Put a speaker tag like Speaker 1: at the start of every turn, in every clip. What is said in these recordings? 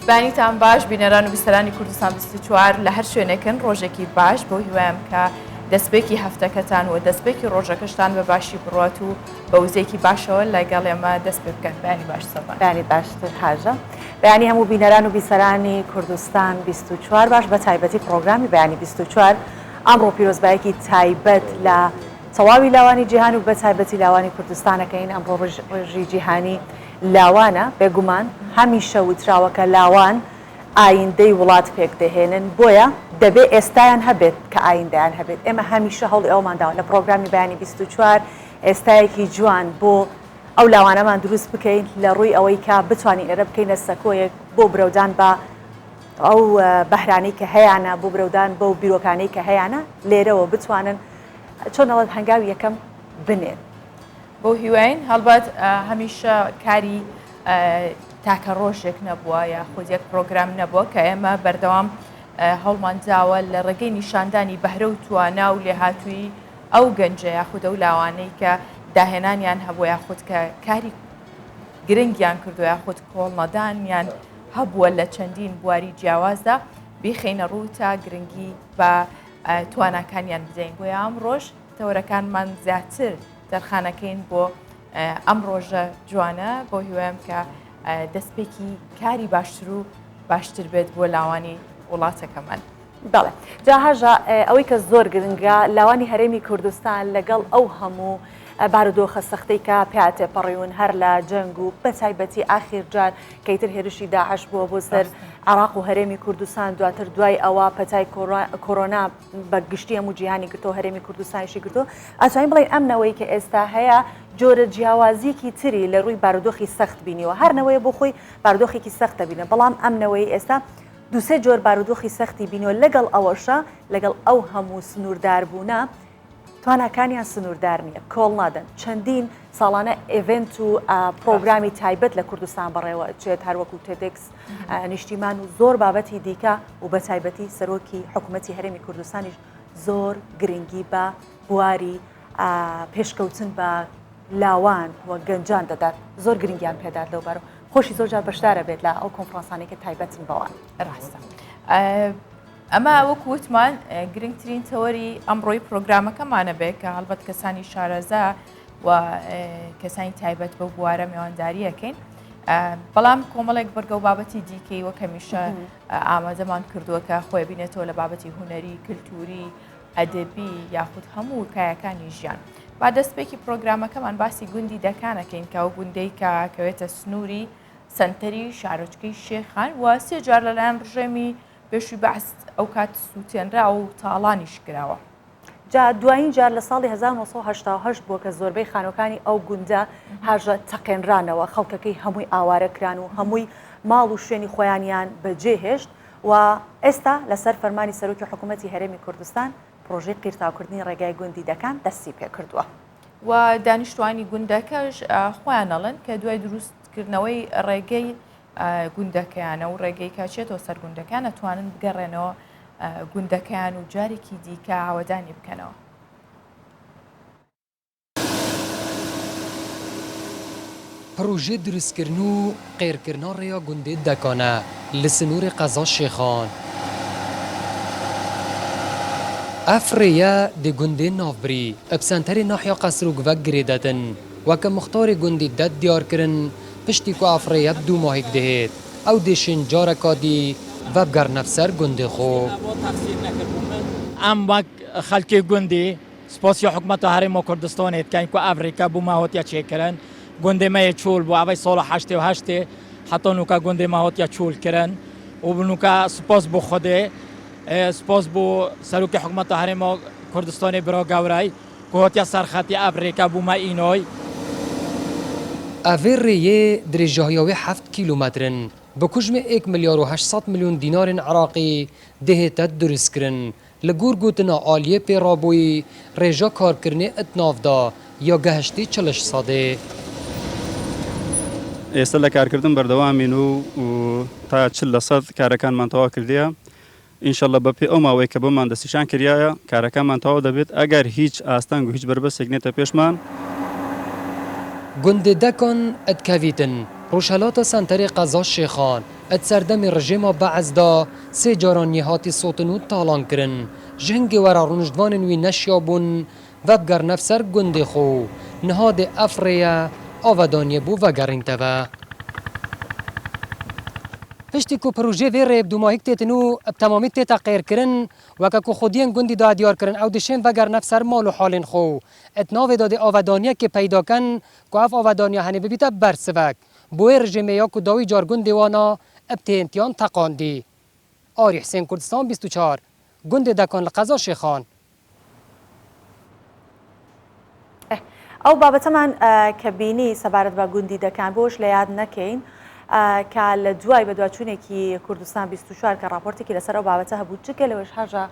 Speaker 1: بەیانیتان باش بینەران و بیسەرانی کوردستان 24 لە هەر شوێنێکن ڕۆژێکی باش بەو هیوایم کە دەستپێکی هەفتەکەتان و دەستپێکی ڕۆژەکەشتان بە باشی بڕات و بە وزەیەکی باشەوە لەگەڵ ئێمە دەست پێ بکەن بەیانی باش سەبان.
Speaker 2: بەیانی باشتر هاژە. بەیانی هەموو بینەران و بیسەرانی کوردستان 24 باش بە تایبەتی پڕۆگرامی بەیانی 24 ئەمڕۆ پیرۆزبایەکی تایبەت لە تەواوی لاوانی جیهان و بە تایبەتی لاوانی کوردستان ئەکەین ئەمڕۆ ڕۆژی جیهانی لاوانە بێگومان هەمیشە وتراوە کە لاوان ئایندەی وڵات پێک دەهێنن بۆیە دەبێ ئێستایان هەبێت کە ئایندەیان هەبێت ئێمە هەمیشە هەوڵی ئەوەمان داوە لە پڕۆگرامی بەیانی 24 ئێستایەکی جوان بۆ ئەو لاوانەمان دروست بکەین لە ڕووی ئەوەی کە بتوانین ئێرە بکەینە سەکۆیەک بۆ برەودان بە ئەو بەهرانەی کە هەیانە بۆ برەودان بەو بیرۆکانەی کە هەیانە لێرەوە بتوانن چۆن ئەڵێت هەنگاوی یەکەم بنێن.
Speaker 1: بەو هیواین هەڵبەت هەمیشە کاری تاکە ڕۆژێک نەبووە یاخود یەک پرۆگرام نەبووە کە ئێمە بەردەوام هەوڵمان داوە لە ڕێگەی نیشاندانی بەهرە و توانا و لێهاتوویی ئەو گەنجە یاخود ئەو لاوانەی کە داهێنانیان هەبووە یاخود کە کاری گرنگیان کردو یاخود کۆڵنەدانیان هەبووە لە چەندین بواری جیاوازدا بیخەینە ڕوو تا گرنگی بە تواناکانیان بدەین بۆیە ئەمڕۆش تەوەرەکانمان زیاتر تەرخانەکەین بۆ ئەم ڕۆژە جوانە بۆ هیوایم کە دەستپێکی کاری باشتر و باشتر بێت بۆ لاوانی وڵاتەکەمان.
Speaker 2: بەڵێ جا هەژا ئەوەی کە زۆر گرنگە لاوانی هەرێمی کوردستان لەگەڵ ئەو هەموو بارودۆخە سەختەی کە پیا تێپەڕیون هەر لە جەنگ و بەتایبەتی ئاخیر جار کە ئیتر هێرشی داعش بووە بۆ سەر عێراق و هەرێمی کوردستان دواتر دوای ئەوە پەتای کۆرۆنا بە گشتی هەموو جیهانی گرتەوە هەرێمی کوردستانیشی گرتەوە ئەتوانین بڵێین ئەم نەوەی کە ئێستا هەیە جۆرە جیاوازیەکی تری لە ڕووی بارودۆخی سەخت بینیوە هەر نەوەیە بۆ خۆی بارودۆخێکی سەخت دەبینێ بەڵام ئەم نەوەی ئێستا دووسێ جۆر بارودۆخی سەختی بینیوە لەگەڵ ئەوەشە لەگەڵ ئەو هەموو سنوورداربوونە تواناکانیان سنووردار نییە، کۆڵ نادەن، چەندین ساڵانە ئێڤێنت و پڕۆگرامی تایبەت لە کوردستان بەڕێوە ئەچێت هەروەکو تێدێکس نیشتیمان و زۆر بابەتی دیکە و بە تایبەتی سەرۆکی حکوومەتی هەرێمی کوردستانیش زۆر گرنگی بە بواری پێشکەوتن بە لاوان و گەنجان دەدات زۆر گرنگیان پێدات لەو بارەوە خۆشی زۆر جار بەشدارە بێت لە ئەو کۆنفرانسانەی کە تایبەتن بەوان.
Speaker 1: ڕاستە. ئەمە وەکو وتمان گرنگترین تەوەری ئەمڕۆی پرۆگرامەکەمانە بێ کە هەڵبەت کەسانی شارەزا و کەسانی تایبەت بەو بوارە میوانداریەکەین. بەڵام کۆمەڵێک بڕگە و بابەتی دیکەی وەک هەمیشە ئامادەمان کردووە کە خۆی بینێتەوە لە بابەتی هونەری، کللتوری، ئەدەبی یاخود هەموو کایەکانی ژیان. با دەستپێکی پرۆگرامەکەمان باسی گوندی دەکانەکەین کە ئەو گوندەی کە کەوێتە سنووری سەنتەری شارۆچکەی شێخان و سێ جار لەلایەن ڕژێمی پێشووی بەعس ئەوکات سووتێنراوە و تاڵانیش کراوە.
Speaker 2: جا دوایین جار لە ساڵی 1988 بووە کە زۆربەی خانووەکانی ئەو گوندە هاژە تەقێنرانەوە، خەڵکەکەی هەمووی ئاوارە کران و هەمووی ماڵ و شوێنی خۆیانیان بەجێ هێشت و ئێستا لەسەر فەرمانی سەرۆکی حکوومەتی هەرێمی کوردستان پڕۆژەی قیرتاوکردنی ڕێگای گوندی دەکان دەستی پێکردووە.
Speaker 1: و دانیشتوانی گوندەکەش خۆیان ئەڵێن کە دوای دروستکردنەوەی ڕێگەی گوندەکەیانە و ڕێگەی کە چێتەوە سەر گوندەکان ئەتوانن بگەڕێنەوە گوندەکەیان و جارێکی دیکە ئاوەدانی بکەنەوە.
Speaker 3: پڕۆژەی دروستکردن و قێرکردنا ڕێیا گوندê Dekane li sinûrê qeza Şêxan. Ev rêye dê gundê navbirî bi senterê nahiya Qesrûk ve girêdedin. Weke muxtarê gundî det diyarkirin Piştî ku ev rêye bi du mahîk dihêt, ew dê şên careka dî vebigerine bi ser gundê xwe.
Speaker 4: Em wek xelkê gundî spasiya Hikûmeta Herêma Kurdistanê dikin ku ev rêke bo me hatiye çêkirin. Gundê me yê çol bû, evey sala 88ê heta nûke gundê me hatiye çolkirin û bi nûke spas bo Xwedê, spas bo Serokê Hikûmeta Herêma Kurdistanê Bira Gewrey. Ku hatiye ser xetê ev rêke bû me înay.
Speaker 3: Evê rêyê dirêjahiya wê heft kîlometr in. Bi kujmê êk milyar û 800 milyon dînarên Iraqî dihête dirustkirin. Li gor gotina aliyê pê rabûyî rêja karkirinê it nav da ya gehiştî çiliş sedê.
Speaker 5: ئێستا لە کارکردن بەردەوامین و تا 40 لە سەد کارەکانمان تەواو کردیە. ان شاء اللە بەپێی ئەو ماوەی کە بۆمان دەستنیشان کریایە کارەکانمان تەواو دەبێت ئەگەر هیچ ئاستەنگ و هیچ بەربەستێک نێتە پێشمان.
Speaker 3: گوندê Dekan dikevîtin rojhelata senterê qeza Şêxan. Di serdemê rejêma Be'es de sê caran yê hatî sotin û talan kirin. Ji hingê were rûniştvanên wî neşiyabûn vebigerine ser gundê xwe û niha dê ev rêye avedaniyê bo vegerîn teve. Piştî ku projeyê vê rêyê bi dûmahîk têtin û bi temamî tête qêrkirin, weke ku xwediyên gundî daye diyarkirin ew dişên vegerine ser mal û halên xwe û di navê de dê avedaniyekê peyda kin ku ev avedaniya henê bibîte bersivek bo wê rejêmê ya ku dawî car gundê wan a bi TNTyan teqandî. Arî Hisên Kurdistan 24, Gundê Dekan li qeza Şêxan.
Speaker 2: ئەو بابەتەمان کە بینی سەبارەت بە گوندی دەکان بۆش لە یاد نەکەین کە لە دوای بەدواچوونێکی کوردستان 24 کە راپۆرتێکی لەسەر ئەو بابەتە هەبوو جگە لەوەش هەژە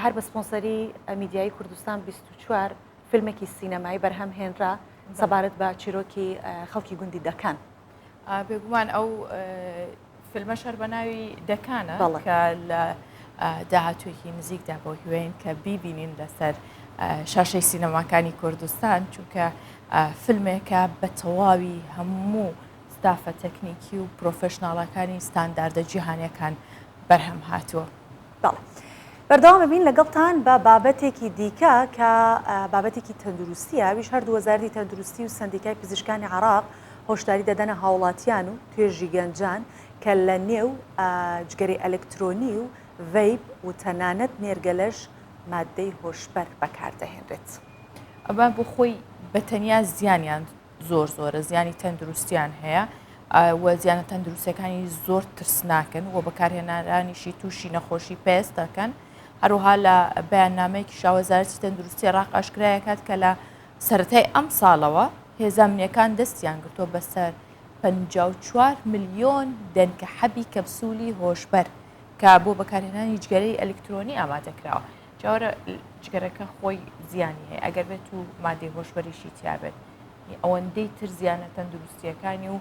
Speaker 2: هەر بە سپۆنسەری میدیایی کوردستان 24 فیلمێکی سینەمایی بەرهەم هێنرا سەبارەت بە چیرۆکی خەڵکی گوندی دەکان.
Speaker 1: بێگومان ئەو فیلمەش هەر بە ناوی دەکانە کە لە داهاتوویەکی نزیکدا بۆ هیوین کە بیبینین لەسەر شاشەی سینەماکانی کوردستان چونکە فیلمێکە بە تەواوی هەموو ستافە تەکنیکی و پرۆفشناڵەکانی ستانداردە جیهانیەکان بەرهەم هاتووە.
Speaker 2: بەڵێ. بەردەوام ئەبین لەگەڵتان بە بابەتێکی دیکە کە بابەتێکی تەندروستیە ئەویش هەردوو وەزارەتی تەندروستی و سەندیکای پزیشکانی عێراق هۆشداری دەدەنە هاوڵاتیان و توێژی گەنجان کە لە نێو جگەرەی ئەلکترۆنی و ڤەیپ و تەنانەت نێرگەلەش ماددەی هۆشبەر بەکاردەهێنرێت.
Speaker 1: ئەمە بۆ خۆی بە تەنیا زیانیان زۆر زۆرە زیانی تەندروستیان هەیە و زیانە تەندروستەکانی زۆر ترسناکن و بەکارهێنەرانیشی تووشی نەخۆشی پێست دەکەن هەروها لە بەیاننامەیەکی شاوەزارەتی تەندروستی عێراق ئاشکرایەکات کە لە سەرەتای ئەم ساڵەوە هێزە ئەمنیەکان دەستیان گرتووە بەسەر 54 ملیۆن دەنکە حەبی کەپسولی هۆشبەر کە بۆ بەکارهێنانی جگەرەی ئەلکترۆنی ئامادەکراوە جاوەرە جگەرەکە خۆی زیانی هەیە ئەگەر بێت و مادەی هۆشبەریشی تیابێت ئەوەندەی تر زیانە تەندروستیەکانی و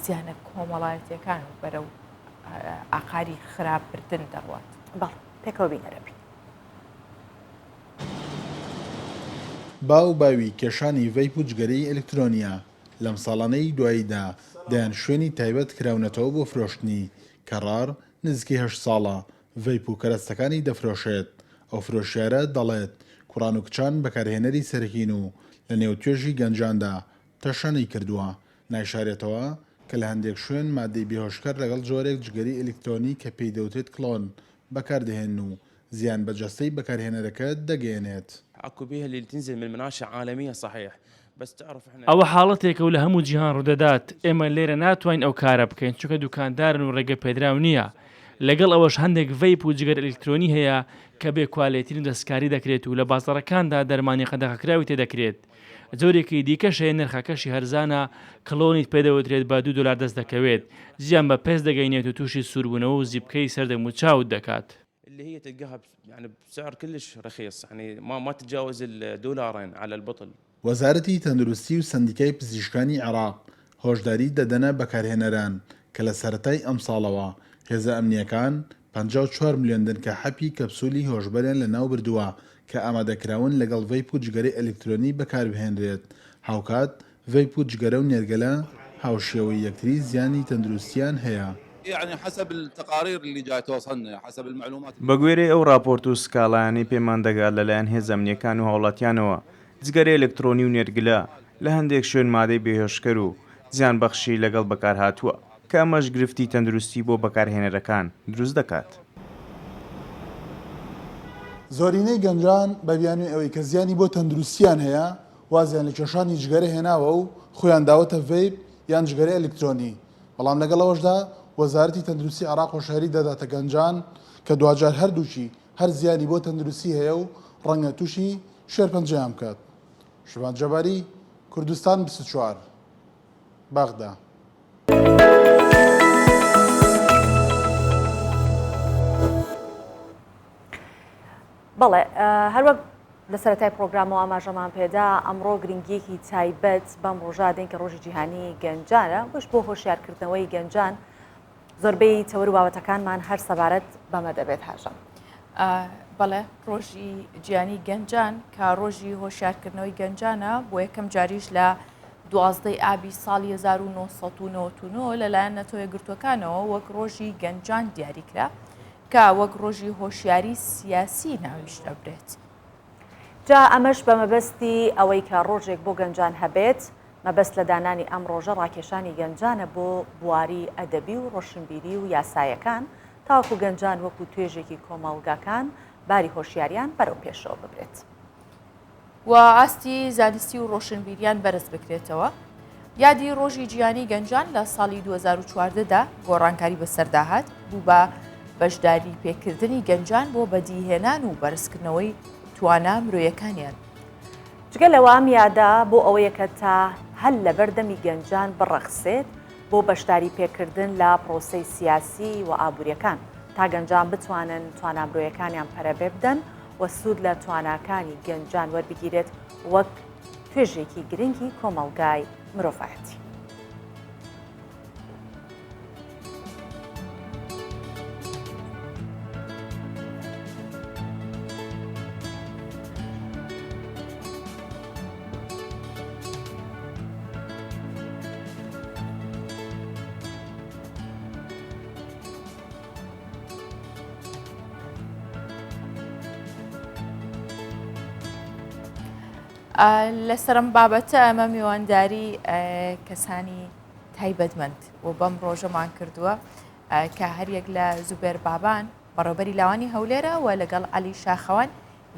Speaker 1: زیانە کۆمەڵایەتیەکان و بەرەو ئاقاری خراپ بردن دەڕوات.
Speaker 2: بەڵێ پێکەوە بینەرە بین.
Speaker 6: باو باوی کێشانی ڤەیپ و جگەرەی ئەلکترۆنییە، لەم ساڵانەی دواییدا دەیان شوێنی تایبەت کراونەتەوە بۆ فرۆشتنی، کەڕار نزیکەی هەشت ساڵە ڤەیپ و کەرەستەکانی دەفرۆشێت، ئەو فرۆشیارە دەڵێت، کوڕان و کچان بەکارهێنەری سەرەکین و لەنێو توێژی گەنجاندا تەشەنەی کردووە، نایشارێتەوە کە لە هەندێک شوێن مادەی بێهۆشکەر لەگەڵ جۆرێک جگەری ئەلیکترۆنی کە پێی دەوترێت کلۆن بەکاردەهێنن و زیان بە جەستەی بەکارهێنەرەکە دەگەیەنێت.
Speaker 7: ئەوە حاڵەتێکە و لە هەموو جیهان ڕوودەدات، ئێمە لێرە ناتوانین ئەو کارە بکەین چونکە دوکاندارن و ڕێگە پێدراو نییە، لەگەڵ ئەوەش هەندێک ڤەیپ و جگەرە ئەلیکترۆنی هەیە کە بێ کوالێتین و دەستکاری دەکرێت و لە بازاڕەکاندا دەرمانی قەدەغەکراوی تێدەکرێت، جۆرێکی دیکەش هەیە نرخەکەشی هەرزانە کلۆنیت پێدەوترێت بە دوو دۆلار دەست دەکەوێت، زیان بە پێست دەگەینێت و تووشی سووربوونەوە و زیپکەی سەر دەموچاوت دەکات.
Speaker 8: اللي هي تلقاها يعني بسعر كلش رخيص يعني ما ما تتجاوز الدولارين على البطل.
Speaker 6: وەزارەتی تەندروستی و سەندیکای پزیشکانی عێراق هۆشداری دەدەنە بەکارهێنەران کە لە سەرەتای ئەمساڵەوە هێزە ئەمنییەکان 54 ملیۆن دەنکە حەپی کەپسولی هۆشبەریان لەناوبردووە کە ئامادەکراون لەگەڵ ڤەیپ و جگەرەی ئەلیکترۆنی بەکاربهێنرێت، هاوکات ڤەیپ و جگەرە و نێرگەلە هاوشێوەی یەکتری زیانی تەندروستییان هەیە.
Speaker 9: بەگوێرەی ئەو ڕاپۆرت و سکاڵایانەی پێمان دەگات لەلایەن هێزە ئەمنییەکان و هاوڵاتیانەوە، جگەرەی ئەلکترۆنی و نێرگلە لە هەندێک شوێن مادەی بێهۆشکەر و زیانبەخشی لەگەڵ بەکارهاتووە، کە ئەمەش گرفتی تەندروستی بۆ بەکارهێنەرەکان دروست دەکات.
Speaker 6: زۆرینەی گەنجان بە بیانووی ئەوەی کە زیانی بۆ تەندروستییان هەیە، وازیان لە کێشانی جگەرە هێناوە و خویان داوەتە ڤەیپ یان جگەرەی ئەلیکترۆنی، بەڵام لەگەڵ ئەوەشدا وەزارەتی تەندروستی عێراق هۆشیاری دەداتە گەنجان کە دواجار هەردووکی هەر زیانی بۆ تەندروستی هەیە و ڕەنگە تووشی شێرپەنجەیان بکات. شڤان جەباری، کوردستان 24، بەغدا.
Speaker 2: بەڵێ هەروەک لە سەرەتای پرۆگرامەوە ئاماژەمان پێدا ئەمڕۆ گرنگیەکی تایبەت بەم ڕۆژە دەین کە ڕۆژی جیهانی گەنجانە بەش بۆ هۆشیارکردنەوەی گەنجان زۆربەی تەوەر و بابەتەکانمان هەر سەبارەت بەمە دەبێت هاژەم.
Speaker 1: بەڵێ ڕۆژی جیانی گەنجان کە ڕۆژی هۆشیارکردنەوەی گەنجانە بۆ یەکەم جاریش لە 12 ی ئابی ساڵی 1999 لەلایەن نەتەوە یەکگرتووەکانەوە وەک ڕۆژی گەنجان دیاریکرا کە وەک ڕۆژی هۆشیاری سیاسی ناویش دەبرێت.
Speaker 2: جا ئەمەش بە مەبەستی ئەوەی کە ڕۆژێک بۆ گەنجان هەبێت، مەبەست لە دانانی ئەم ڕۆژە ڕاکێشانی گەنجانە بۆ بواری ئەدەبی و ڕۆشنبیری و یاسایەکان، تاوەکو گەنجان وەکو توێژێکی کۆمەڵگاکان باری هۆشیاریان بەرەو پێشەوە ببرێت.
Speaker 1: و ئاستی زانستی و ڕۆشنبیریان بەرز بکرێتەوە. یادی ڕۆژی جیهانی گەنجان لە ساڵی 2014 دا گۆڕانکاری بەسەردا هات، بوو بە بەشداری پێکردنی گەنجان بۆ بەدیهێنان و بەرزکردنەوەی توانا مرۆیەکانیان.
Speaker 2: جگە لەوە ئەم یادە بۆ ئەوەیە کە تا هەل لەبەر دەمی گەنجان بڕەخسێت بۆ بەشداری پێکردن لە پرۆسەی سیاسی و ئابووریەکان تا گەنجان بتوانن توانا مرۆیەکانیان پەرەپێبدەن و سوود لە تواناکانی گەنجان وەربگیرێت وەک توێژێکی گرنگی کۆمەڵگای مرۆڤایەتی.
Speaker 1: لەسەر ئەم بابەتە ئەمە میوانداری کەسانی تایبەتمەند و بەم ڕۆژەمان کردووە کە هەریەک لە زوبێر بابان بەڕێوبەری لاوانی هەولێرە و لەگەڵ عەلی شاخەوان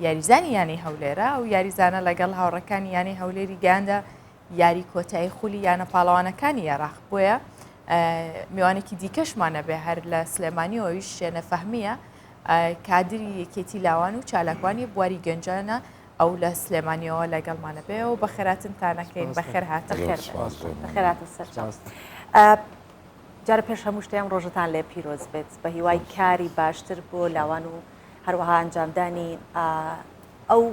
Speaker 1: یاریزانی یانەی هەولێرە و یاریزانە لەگەڵ هاوڕەکانی یانەی هەولێری گەیاندە یاری کۆتایی خولی یانە پاڵەوانەکانی عێراق بۆیە میوانێکی دیکەشمان نەبێ هەر لە سلێمانیەوە ئەویش شێنە فەهمیە کادری یەکێتی لاوان و چالاکوانی بواری گەنجانە ئەو لە سلێمانیەوە لەگەڵمانە بێ و بەخێراتنتانەکەین بەخێر هاتن
Speaker 2: بەخێراتن سەرچاو جارە پێش هەموو شتێ ئەم ڕۆژەتان لێ پیرۆز بێت بە هیوای کاری باشتر بۆ لاوان و هەروەها ئەنجامدانی ئەو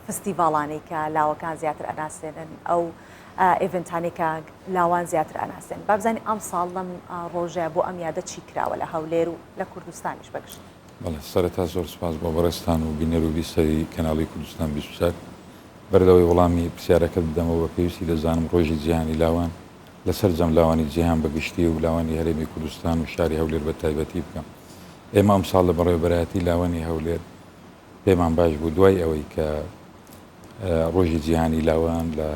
Speaker 2: فستیڤاڵانەی کە لاوەکان زیاتر ئەناسێنن ئەو event انەی کە لاوان زیاتر ئەناسێن بابزانین ئەمساڵ لەم ڕۆژە بۆ ئەم یادە چی کراوە لە هەولێر و لە کوردستانیش بەگشتی.
Speaker 10: بەڵێ سەرەتا زۆر سوپاس بۆ بەڕێزتان و بینەر و بیسەری کەناڵی کوردستان 24. بەر لەوەی وەڵامی پرسیارەکەت بدەمەوە بە پێویستی دەزانم ڕۆژی جیهانی لاوان لە سەرجەم لاوانی جیهان بە گشتی و لاوانی هەرێمی کوردستان و شاری هەولێر بە تایبەتی بکەم. ئێمە ئەمساڵ لە بەڕێوەبەرایەتی لاوانی هەولێر پێمان باش بوو دوای ئەوەی کە ڕۆژی جیهانی لاوان لە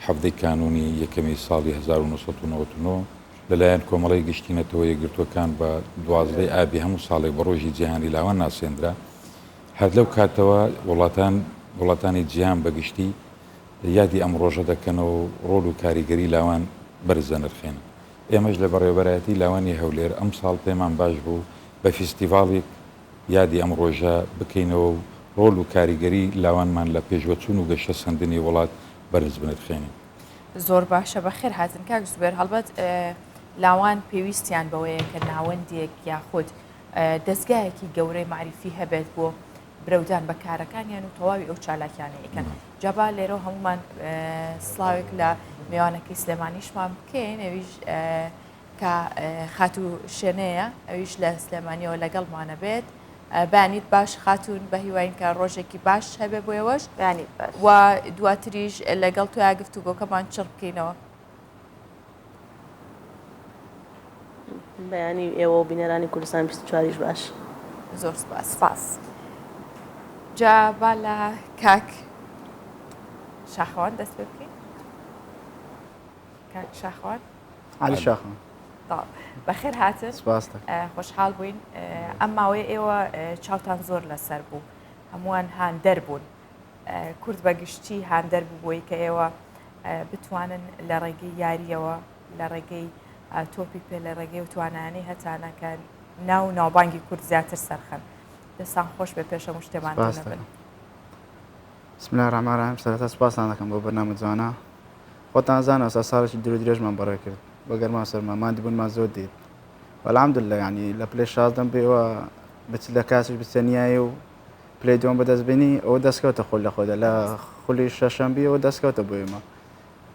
Speaker 10: حەڤدەی کانوونی یەکەمی ساڵی 1999 لەلایەن کۆمەڵەی گشتی نەتەوە یەکگرتووەکان بە دوازدەی ئابی هەموو ساڵێک بە ڕۆژی جیهانی لاوان ناسێندرا هەر لەو کاتەوە وڵاتان وڵاتانی جیهان بەگشتی یادی ئەم ڕۆژە دەکەنەوە و ڕۆڵ و کاریگەری لاوان بەرز دەنرخێنن ئێمەش لە بەڕێوەبەرایەتی لاوانی هەولێر ئەمساڵ پێمان باش بوو بە فیستیڤاڵیک یادی ئەم ڕۆژە بکەینەوە و ڕۆل و کاریگەری لاوانمان لە پێشڤەچوون و گەشەسەندنی وڵات بەرز بنرخێنین.
Speaker 1: زۆر باشە بەخێر هاتن کاک زوبێر هەڵبەت لاوان پێویستیان بەوەیە کە ناوەندێک یاخود دەزگایەکی گەورەی مەعریفی هەبێت بۆ برەودان بە کارەکانیان و تەواوی ئەو چالاکیانە ئەیکەن جا با لێرەوە هەمومان سڵاوێک لە مێوانەکەی سلێمانیشمان بکەین ئەویش کە خاتوو شێنەیە ئەویش لە سلێمانیەوە لەگەڵمانە بێت بەیانیت باش خاتوون بە هیواین کە ڕۆژێکی باش هەبێ بۆ ئێوەش
Speaker 2: بەیانیت باش
Speaker 1: و دواتریش لەگەڵ تۆیا گفتوگۆکەمان چڕ بکەینەوە.
Speaker 11: بەیانی ئێوە و بینەرانی کوردستان 24 یش باش.
Speaker 1: زۆر سپاس.
Speaker 2: سپاس.
Speaker 1: جا با لە کاک شاخەوان دەست پێ بکەین. کاک شاخوان.
Speaker 12: عەلی شاخوان.
Speaker 1: بەخێر هاتن.
Speaker 12: سپاس دەکەم.
Speaker 1: خۆشحاڵ بووین. ئەم ماوەیە ئێوە چاوتان زۆر لەسەر بوو. هەمووان هاندەر بوون. کورد بە گشتی هاندەر بوو بۆی کە ئێوە بتوانن لە ڕێگەی یارییەوە لە ڕێگەی تۆپی پێ لە ڕێگەی و توانایانەی هەتانە کە ناو ناوبانگی کورد زیاتر سەرخەن. دەستان خۆش بێ پێش هەموو شتێ ماندوو نەبن.
Speaker 12: بسم الله الرحمن الرحیم سەرەتا سپاستان دەکەم بۆ بەرنامە جوانە. خۆتان ئەزانن ئەوسا ساڵێکی دوور و درێژمان بەڕێ کرد بە گەرما و سەرما ماندبوونمان زۆر دیت والحمدللە یعنی لە پلەی شازدەم بێوە بچ لە کاسیش بچە نیایە و پلەی دووەم بەدەست بینی ئەوە دەستکەوتە خۆل لە خۆدا لە خولی شەشەم بی ئەوە دەستکەوتە بۆ ئێمە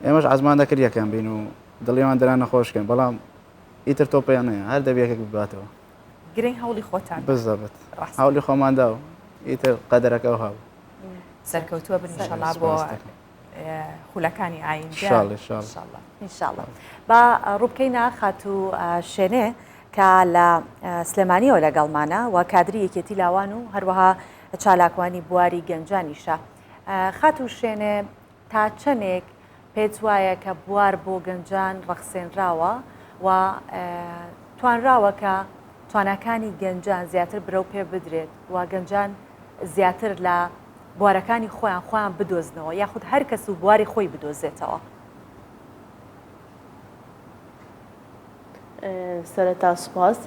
Speaker 12: ئێمەش عەزمان دەکرد یەکەم بین و دڵیمان درا نەخۆشکەین بەڵام ئیتر تۆپیان هەیە هەر دەبێ یەکێک بباتەوە
Speaker 1: گرنگ هەوڵی خۆتان
Speaker 12: بزەبت هەوڵی خۆماندا و ئیتر قەدەرەکە ئەوها بوو
Speaker 1: سەرکەوتووە بن ئینشەڵا بۆ
Speaker 12: سپاس دەکەم.
Speaker 1: خولەکانی ئایندە
Speaker 2: انشاءاللە با ڕووبکەینە خاتوو شێنێ کە لە سلێمانیەوە لەگەڵمانە و کادری یەکێتی لاوان و هەروەها چالاکوانی بواری گەنجانیشە خاتوو شێنێ تا چەندێک پێت وایە کە بوار بۆ گەنجان ڕەخسێنراوە و توانراوە کە تواناکانی گەنجان زیاتر برەو پێ بدرێت و گەنجان زیاتر لە بوارەکانی خۆیان خۆیان بدۆزنەوە یاخود هەر کەس و بواری خۆی بدۆزێتەوە؟
Speaker 11: سەرەتا سوپاس،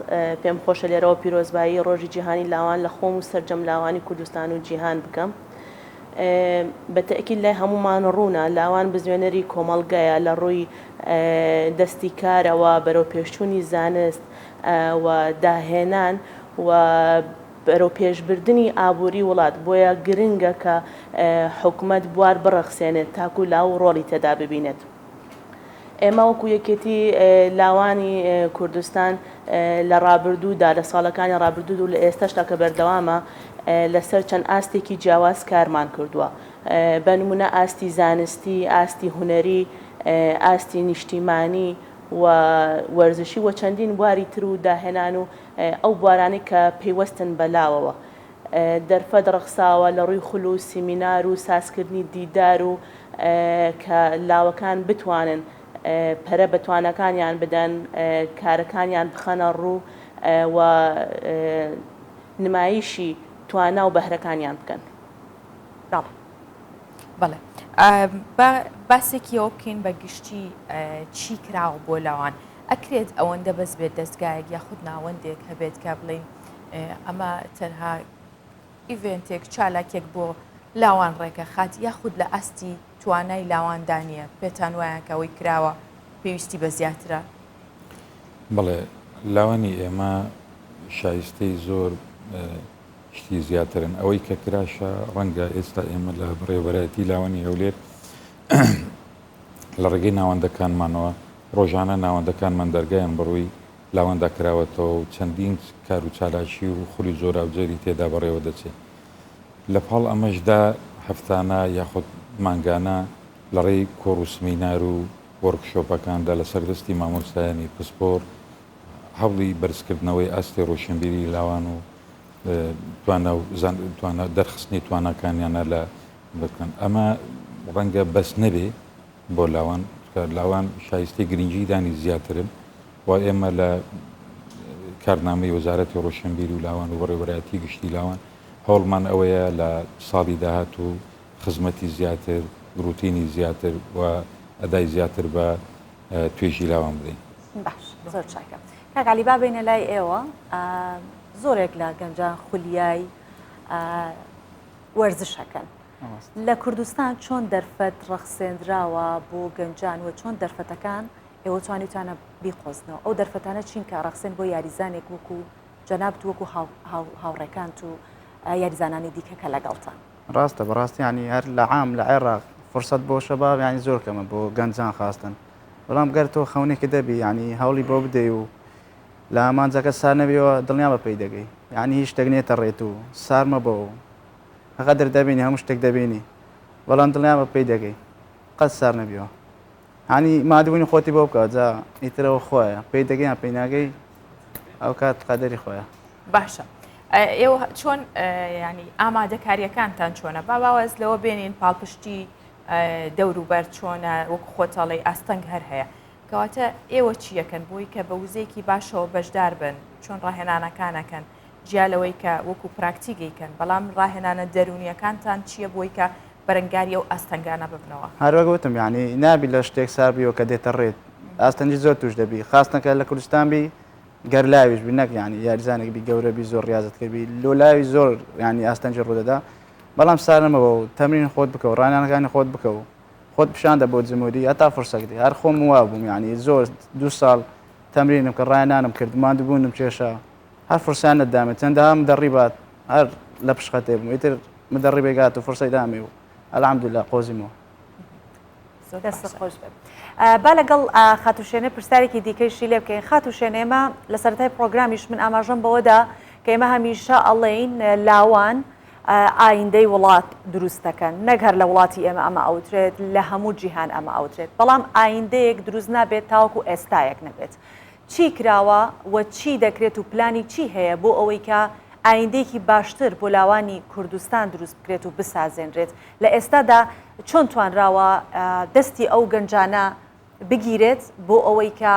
Speaker 11: پێم خۆشە لێرەوە پیرۆزبایی ڕۆژی جیهانی لاوان لە خۆم و سەرجەم لاوانی کوردستان و جیهان بکەم. بە تەئکید لای هەموومان ڕوونە لاوان بزوێنەری کۆمەڵگەیە لە ڕووی دەستی کارەوە، بەرەوپێشچوونی زانست و داهێنان و بەرەوپێشبردنی ئابووری وڵات، بۆیە گرنگە کە حکومەت بوار بڕەخسێنێت تاکو لاو ڕۆڵی تێدا ببینێت. ئێمە وەکو یەکێتی لاوانی کوردستان لە ڕابردوودا لە ساڵەکانی ڕابردوو و لە ئێستاشدا کە بەردەوامە لەسەر چەند ئاستێکی جیاواز کارمان کردووە بە نمونە ئاستی زانستی، ئاستی هونەری، ئاستی نیشتیمانی و وەرزشی و چەندین بواری تر و داهێنان و ئەو بوارانەی کە پەیوەستن بە لاوەوە دەرفەت ڕەخساوە لە ڕووی خول و سیمینار و سازکردنی دیدار و کە لاوەکان بتوانن پەرە بە تواناکانیان بدەن، کارەکانیان بخەنە ڕوو و نمایشی توانا و بەهرەکانیان بکەن.
Speaker 1: بەڵێ با باسێکی ئەوە بکەین بە گشتی چی کراوە بۆ لاوان ئەکرێت ئەوەندە بەس بێت دەستگایەک یاخود ناوەندێک هەبێت کە بڵین ئەمە تەنها ئیڤێنتێک چالاکێک بۆ لاوان ڕێکەخات یاخود لە ئاستی توانای لاواندا نییە پێتان وایە کە ئەوەی کراوە پێویستی بە زیاترە؟
Speaker 10: بەڵێ لاوانی ئێمە شایستەی زۆر شتی زیاترن ئەوەی کە کراشە ڕەنگە ئێستا ئێمە لە بەڕێوەبەرایەتی لاوانی هەولێر لە ڕێگەی ناوەندەکانمانەوە ڕۆژانە ناوەندەکانمان دەرگایان بەڕووی لاواندا کراوەتەوە و چەندین کار و چالاکی و خولی جۆراوجۆری تێدا بەڕێوە دەچێت. لە پاڵ ئەمەشدا هەفتانە یاخود مانگانە لە ڕێی کۆڕ و سمینار و وۆرکشۆپەکاندا لەسەر دەستی مامۆستایانی پسپۆڕ هەوڵی بەرزکردنەوەی ئاستی ڕۆشنبیری لاوان و توانا و توانا دەرخستنی تواناکانیانە لە بکەن. ئەمە ڕەنگە بەس نەبێ بۆ لاوان، چونکە لاوان شایستەی گرنگیدانی زیاترن و ئێمە لە کارنامەی وەزارەتی ڕۆشنبیری و لاوان و بەڕێوەبەرایەتی گشتی لاوان هەوڵمان ئەوەیە لە ساڵی داهاتوو خزمەتی زیاتر، ڕوتینی زیاتر و ئەدای زیاتر بە توێژی لاوان بدەین.
Speaker 2: باش زۆر چاکە کاک عەلی با بێینە لای ئێوە زۆرێک لە گەنجان خولیای وەرزشەکەن لە کوردستان چۆن دەرفەت ڕەخسێنراوە بۆ گەنجان و چۆن دەرفەتەکان ئێوە توانیوتانە بیقۆزنەوە ئەو دەرفەتانە چین کە ڕەخسێن بۆ یاریزانێک وەکو جەنابت وەکو هاوڕێکانت و یاریزانانی دیکە کە لەگەڵتان؟
Speaker 12: ڕاستە بەڕاستی یانی هەر لە عام لە عێراق فرسەت بۆ شەباب یانی زۆر کەمە بۆ گەنجان خاستن بەڵام گەر تۆ خەونێکی دەبی یانی هەوڵی بۆ بدەی و لە ئامانجەکە سار نەبیەوە دڵنیا بە پێی دەگەی یانی هیچ شتێک نێتە ڕێت و سار مەبە و غەدر دەبینی هەموو شتێک دەبینی بەڵام دڵنیا بە پێی دەگەی قەت سار نەبیەوە هانی مادبوونی خۆتی بۆ بکە جا ئیترەوە خۆیە پێی دەگەی یان پێی ناگەی ئەو کات قەدەری خۆیە.
Speaker 1: باشە ئێوە چۆن ینی ئامادەکاریەکانتان چۆنە با باواز لەوە بێنین پاڵپشتی دەوروبەر چۆنە وەک خۆتەڵی ئاستەنگ هەر هەیە کەواتە ئێوە چیەکەن بۆی کە بە وزەیەکی باشەوە بەشدار بن چۆن ڕاهێنانەکانەکەن جیا لەوەی کە وەکو پراکتیک ئەیکەن، بەڵام ڕاهێنانە دەروونییەکانتان چییە بۆی کە بەرەنگاری ئەو ئاستەنگانە ببنەوە؟
Speaker 12: هەر وەک وتم یانی نابی لە شتێک سار بیەوە کە دێتە ڕێت ئاستەنگی زۆر توش دەبی خاستن کە لە کوردستان بی گەر لاویش بی نەک یانی یاریزانێک بی گەورە بی زۆر ڕیازت کرد بی لۆ لاوی زۆر یانی ئاستەنگی ڕوودەدا بەڵام سار نەمەوە و تەمرین خۆت بکە و ڕانانەکانی خۆت بکە و خۆت پیشان دە بۆ جمهوری هەتا فرسەک دی هەر خۆم وا بووم یانی زۆر دوو ساڵ تەمرینم کرد ڕاهێنانم کرد ماندووبوونم کێشا هەر فرسەیان نەدامێ چەندەها مدەڕیبات هەر لە پشقەتێ بووم ئیتر مدەڕیبێک هات و فرسەی دامێ و الحمدللە قۆزیمەوە.
Speaker 2: دەست خۆش بێت. با لەگەڵ خاتوو شێنێ پرسیارێکی دیکەیشی لێ بکەین خاتوو شێنێ ئێمە لە سەرەتای پرۆگرامیش من ئاماژەم بەوەدا کە ئێمە هەمیشە ئەڵێین لاوان ئایندەی وڵات دروست دەکەن نەک هەر لە وڵاتی ئێمە ئەمە ئەوترێت لە هەموو جیهان ئەمە ئەوترێت بەڵام ئایندەیەک دروست نابێت تاوەکو ئێستایەک نەبێت چی کراوە و چی دەکرێت و پلانی چی هەیە بۆ ئەوەی کە ئایندەیەکی باشتر بۆ لاوانی کوردستان دروست بکرێت و بسازێنرێت لە ئێستادا چۆن توانراوە دەستی ئەو گەنجانە بگیرێت بۆ ئەوەی کە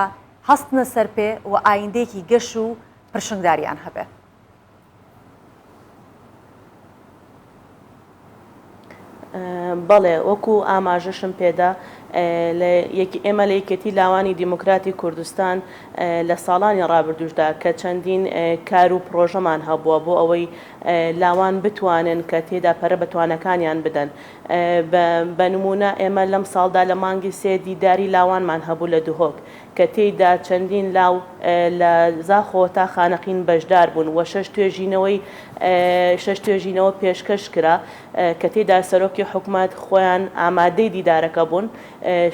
Speaker 2: هەستنە سەر پێ و ئایندەیەکی گەش و پرشنگداریان هەبێ؟
Speaker 11: بەڵێ وەکو ئاماژەشم پێدا ئێمە لە یەکێتی لاوانی دیموکراتی کوردستان لە ساڵانی ڕابردووشدا کە چەندین کار و پڕۆژەمان هەبووە بۆ ئەوەی لاوان بتوانن کە تێدا پەرە بە توانەکانیان بدەن بە نموونە ئێمە لەم ساڵدا لە مانگی سێ دیداری لاوانمان هەبوو لە دهۆک کە تێیدا چەندین لاو لە زاخۆ تا خانەقین بەشدار بوون و شەش توێژینەوەی شەش توێژینەوە پێشکەش کرا کە تێیدا سەرۆکی حکومەت خۆیان ئامادەی دیدارەکە بوون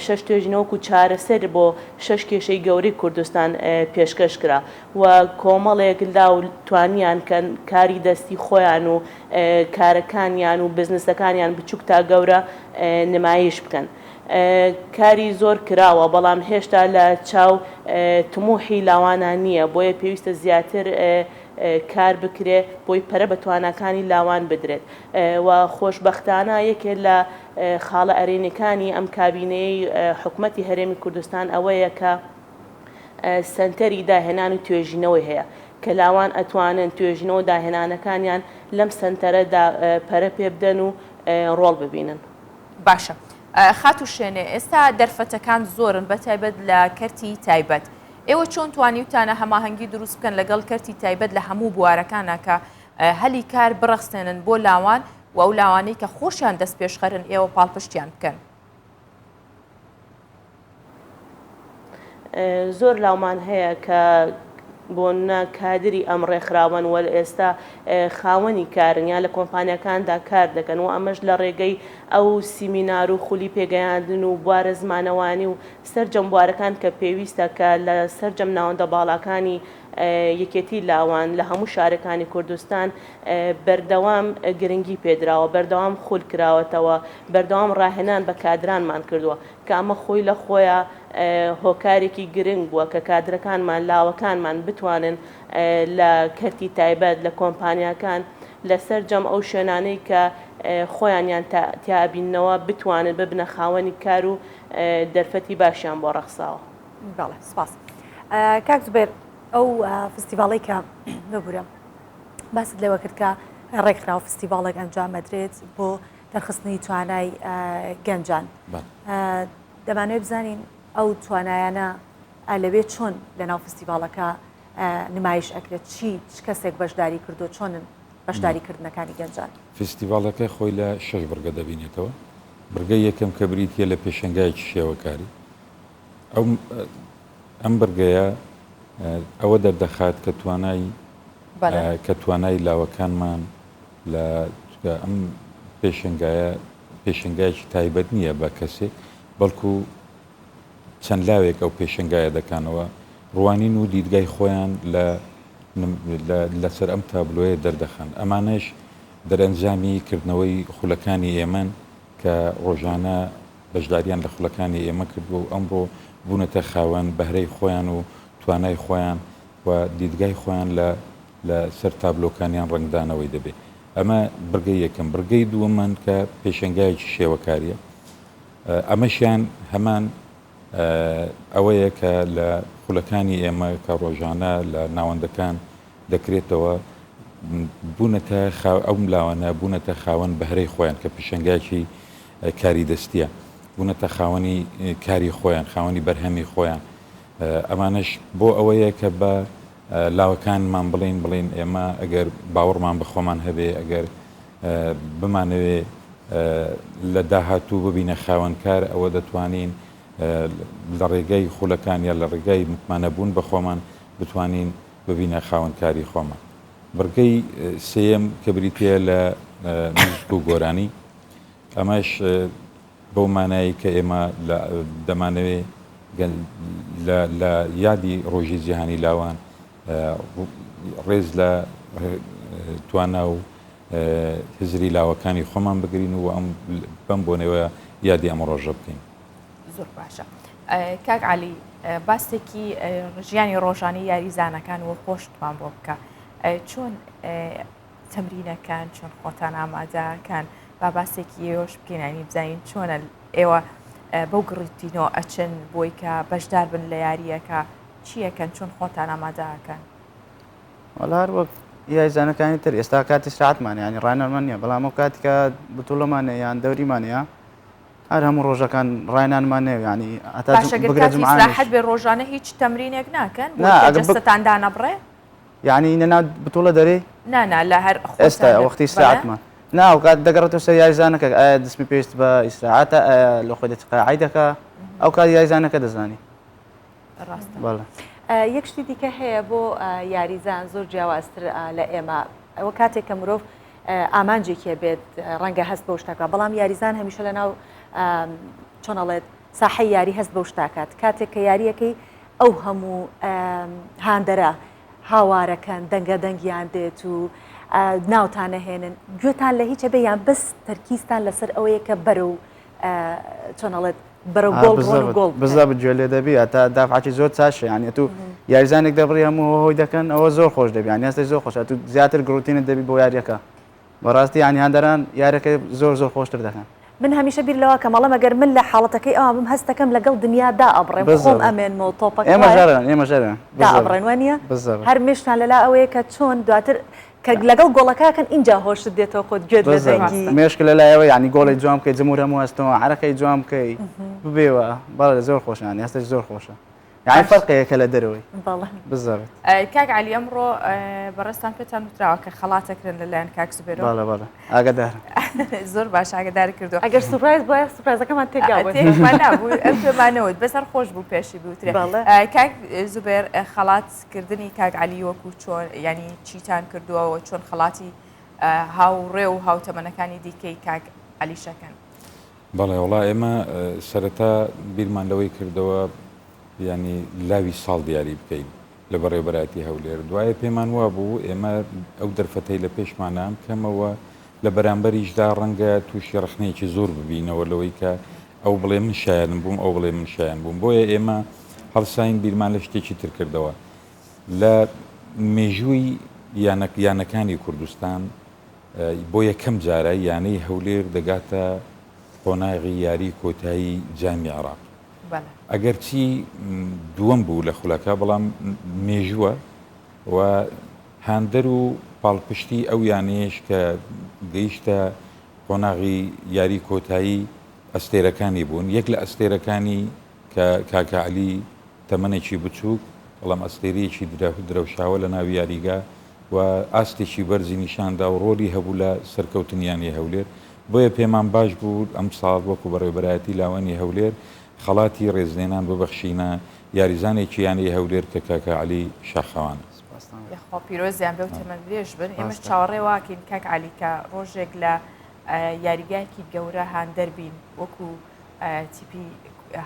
Speaker 11: شەش توێژینەوە وەکو چارەسەر بۆ شەش کێشەی گەورەی کوردستان پێشکەش کرا و کۆمەڵێک لاو توانیان کە کاری دەستی خۆیان و کارەکانیان و بزنسەکانیان بچوک تا گەورە نمایش بکەن. کاری زۆر کراوە، بەڵام هێشتا لە چاو تموحی لاوانا نییە، بۆیە پێویستە زیاتر کار بکرێ بۆی پەرە بە تواناکانی لاوان بدرێت و خۆشبەختانە یەکێ لە خاڵە ئەرێنیەکانی ئەم کابینەیەی حکومەتی هەرێمی کوردستان ئەوەیە کە سەنتەری داهێنان و توێژینەوەی هەیە کە لاوان ئەتوانن توێژینەوە و داهێنانەکانیان لەم سەنتەرەدا پەرە پێبدەن و ڕۆڵ ببینن.
Speaker 1: باشە خاتوو شێنێ ئێستا دەرفەتەکان زۆرن بە تایبەت لە کەرتی تایبەت ئێوە چۆن توانیوتانە هەماهەنگی دروست بکەن لەگەڵ کەرتی تایبەت لە هەموو بوارەکانە کە هەلی کار بڕەخسێنن بۆ لاوان و ئەو لاوانەی کە خۆشیان دەست پێشخەرن ئێوە پاڵپشتیان بکەن؟
Speaker 11: زۆر لاومان هەیە کە بۆنە کادری ئەم ڕێکخراوەن وە ئێستا خاوەنی کارن یان لە کۆمپانیاکاندا کار دەکەن و ئەمەش لە ڕێگەی ئەو سیمینار و خولی پێگەیاندن و بوارە زمانەوانی و سەرجەم بوارەکان کە پێویستە کە لە سەرجەم ناوەندە باڵاکانی یەکێتی لاوان لە هەموو شارەکانی کوردستان بەردەوام گرنگی پێدراوە، بەردەوام خول کراوەتەوە، بەردەوام ڕاهێنان بە کادرانمان کردووە، کە ئەمە خۆی لە خۆیا هۆکارێکی گرنگ بووە کە کادرەکانمان، لاوەکانمان بتوانن لە کەرتی تایبەت، لە کۆمپانیاکان، لە سەرجەم ئەو شوێنانەی کە خۆیانیان تیا ئەبیننەوە بتوانن ببنە خاوەنی کار و دەرفەتی باشیان بۆ ڕەخساوە.
Speaker 2: بەڵێ سپاس. کاک زوبێر ئەو فستیڤاڵەی کە ببورە باست لەوە کرد کە ڕێکخراو فستیڤاڵێک ئەنجام ئەدرێت بۆ دەرخستنی توانای گەنجان دەمانەوێت بزانین ئەو توانایانە لەوێ چۆن لەناو فستیڤاڵەکە نمایش ئەکرێت چی چ کەسێک بەشداری کردو چۆنن بەشداری کردنەکانی گەنجان؟
Speaker 10: فستیڤاڵەکە خۆی لە شەش بڕگە دەبینێتەوە بڕگەی یەکەم کە بریتیە لە پێشەنگایەکی شێوەکاری ئەو ئەم بڕگەیە ئەوە دەردەخات کە توانای کە توانای لاوەکانمان لە ئەم پێشنگایە پێشنگایەکی تایبەت نییە بە کەسێک بەڵکو چەند لاوێک ئەو پێشنگایە دەکانەوە ڕوانین و دیدگای خۆیان لە لەسەر ئەم تابلۆیە دەردەخەن ئەمانەش دەرەنجامی کردنەوەی خولەکانی ئێمەن کە ڕۆژانە بەشداریان لە خولەکانی ئێمە کردووە و ئەمڕۆ بوونەتە خاوەن بەهرەی خۆیان و توانای خۆیان و دیدگای خۆیان لە لە سەر تابلۆکانیان ڕەنگدانەوەی دەبێ. ئەمە بڕگەی یەکەم. بڕگەی دووەممان کە پێشەنگایەکی شێوەکارییە. ئەمەشیان هەمان ئەوەیە کە لە خولەکانی ئێمە کە ڕۆژانە لە ناوەندەکان دەکرێتەوە بوونەتە ئەو لاوانە بوونەتە خاوەن بەهرەی خۆیان کە پیشەنگایەکی کاری دەستیە بوونەتە خاوەنی کاری خۆیان خاوەنی بەرهەمی خۆیان ئەمانەش بۆ ئەوەیە کە بە لاوەکانمان بڵین بڵین ئێمە ئەگەر باوەڕمان بە خۆمان هەبێ ئەگەر بمانەوێ لە داهاتوو ببینە خاوەنکار ئەوە دەتوانین لە ڕێگای خولەکان یا لە ڕێگای متمانەبوون بە خۆمان بتوانین ببینە خاوەن کاری خۆمان. بڕگەی سێیەم کە بریتییە لە موزیک و گۆرانی، ئەمەش بەو مانایەی کە ئێمە دەمانەوێ لە یادی ڕۆژی جیهانی لاوان ڕێز لە توانا و. هزری لاوەکانی خۆمان بگرین و ئەم بەم بۆنەوە یادی ئەم ڕۆژە بکەین.
Speaker 1: زۆر باشە کاک عەلی باسێکی ژیانی ڕۆژانی یاریزانەکان و خۆشتمان بۆ بکە چۆن تەمرینەکان چۆن خۆتان ئامادەکان با باسێکی ئێوەش بکەین ینی بزانین چۆنە ئێوە بەو گڕیتینەوە ئەچن بۆی کە بەشدار بن لە یاریەکە چیەکەن چۆن خۆتان ئامادەکەن
Speaker 12: وەڵا هەر وەک یاریزانەکانی تر ئێستا کاتی ساعتمان ینی ڕانەرمان نییە بەڵام ئەو کاتی کە بتوڵەمان یان دەوریمان هەیە هەر هەموو ڕۆژەکان ڕاینانمان نێو ینی
Speaker 1: هەتا باشە گەر بگرە کاتی جمعانیش. ئیسراحەت بێ ڕۆژانە هیچ تەمرینێک ناکەن بۆ
Speaker 12: نا،
Speaker 1: کە
Speaker 12: ئەگەر بک-
Speaker 1: جەستەتان دانەبڕێ؟
Speaker 12: یعنی لە ناو بتوڵە دەرێ؟
Speaker 1: نا نا لە هەر خۆتان
Speaker 12: ئێستا
Speaker 1: لە-
Speaker 12: وەختی
Speaker 1: بەڵێ؟
Speaker 12: ئیسراحەتمان نا ئەو کات دەگەڕێتەوە سەر یاریزانەکە ئایا جسمی پێویست بە ئیسراحەتە ئایا لە خۆی دەچ قاعەی دەکا ئەو کات یاریزانەکە دەزانی
Speaker 1: ڕاستە.
Speaker 12: بەڵێ.
Speaker 2: یەک شتی دیکە هەیە بۆ یاریزان زۆر جیاوازتر لە ئێمە ئەوە کاتێک کە مرۆڤ ئامانجێکی هەبێت ڕەنگە هەست بەو شتە بکات بەڵام یاریزان هەمیشە لەناو چۆن ئەڵێت ساحەی یاری هەست بەو شتاکات کاتێک کە یاریەکەی ئەو هەموو هاندەرە هاوارەکەن دەنگە دەنگیان دێت و ناوتان نەهێنن گوێتان لە هیچ هەبێ یان بەس تەرکیزتان لەسەر ئەوەیە کە بەرەو چۆن ئەڵێت بەرەو گۆڵ بڕۆن و گۆڵ بکەن.
Speaker 12: بزەبت گوێ لێ دەبی هەتا دافعەکی زۆر چاشە یانی ئەتوو یاریزانێک دەبڕی هەموو هۆی دەکەن ئەوە زۆر خۆش دەبی یانی هەستێک زۆر خۆشە ئەتوو زیاتر گڕوتینت دەبی بۆ یاریەکە بەڕاستی یانی هاندەران یاریەکە زۆر زۆر خۆشتر دەکەن.
Speaker 2: من هەمیشە بیر لەوە کەم ئەڵێم ئەگەر من لە حاڵەتەکەی ئەوان بم هەست دەکەم لەگەڵ دنیا دائەبڕێم خۆم ئەمێنمەوە تۆپەکە
Speaker 12: ئێمە ژەرن ئێمە ژەرن
Speaker 2: دائەبڕێن وانییە هەر مێشتان لەلا ئەوەیە کە چۆن دواتر کە لەگەڵ گۆڵەکە کەن ئینجا هۆشت دێتەوە خۆت گوێت لە دەنگی
Speaker 12: مێشک لە لایەوە یعنی گۆڵی جوان بکەی جمهور هەموو هەستەوە عەرەقەی جوان بکەی ببێوە بەڵێ زۆر خۆشە یعنی هەستێک زۆر خۆشە یعنی فەرقەیە کە لە دەرەوەی
Speaker 2: بەڵێ
Speaker 12: بزەبت
Speaker 1: کاک عەلی ئەمڕۆ بەڕێزتان پێتان وتراوە کە خەڵاتەکرن لەلایەن کاک زوبێرەوە
Speaker 12: بەڵێ بەڵێ ئاگادارم
Speaker 1: زۆر باش ئاگادار کردو
Speaker 2: ئەگەر surprise بوایە surprise ەکەمان تێکدابوو
Speaker 1: تێکمان نابوو ئەم پێمانەوت بەسەر خۆش بوو پێشی بوترێ کاک زوبێر خەڵات کردنی کاک عەلی وەکو چۆن یانی چیتان کردووە و چۆن خەڵاتی هاوڕێ و هاوتەمەنەکانی دیکەی کاک عەلی شەکەن؟
Speaker 10: بەڵێ وەڵا ئێمە سەرەتا بیرمان لەوەی کردەوە یانی لاوی ساڵ دیاری بکەین لە بەڕێوەبەرایەتی هەولێر دوایە پێمان وابوو ئێمە ئەو دەرفەتەی لە پێشمانە ئەم کەمەوە لە بەرامبەریشدا ڕەنگە تووشی ڕەخنەیەکی زۆر ببینەوە لەوەی کە ئەو بڵێ من شایەنم بووم، ئەو بڵێ من شایەن بووم. بۆیە ئێمە هەڵساین بیرمان لە شتێکی تر کردەوە. لە مێژووی یانەکانی کوردستان بۆ یەکەم جارە یانەی هەولێر دەگاتە قۆناغی یاری کۆتایی جامی عێراق. ئەگەرچی دووەم بوو لە خولەکە، بەڵام مێژووە و هاندەر و پاڵپشتی ئەو یانەیەش کە گەیشتە قۆناغی یاری کۆتایی ئەستێرەکانی بوون، یەک لە ئەستێرەکانی کە کاکە عەلی تەمەنێکی بچووک بەڵام ئەستێرەیەکی درەوشاوە لە ناو یاریگا و ئاستێکی بەرزی نیشاندا و ڕۆلی هەبوو لە سەرکەوتنی یانەی هەولێر، بۆیە پێمان باش بوو ئەمساڵ وەکو بەڕێوەبەرایەتی لاوانی هەولێر خەڵاتی ڕێزلێنان ببەخشینە یاریزانێکی یانەی هەولێر کە کاکە عەلی شاخەوانە.
Speaker 1: یاخوا پیرۆزیان بێ و تەمەن درێژ بن، ئێمەش چاوەڕێ واکەین کاک عەلی کە ڕۆژێک لە یاریگایەکی گەورە هاندەر بین وەکو تیپی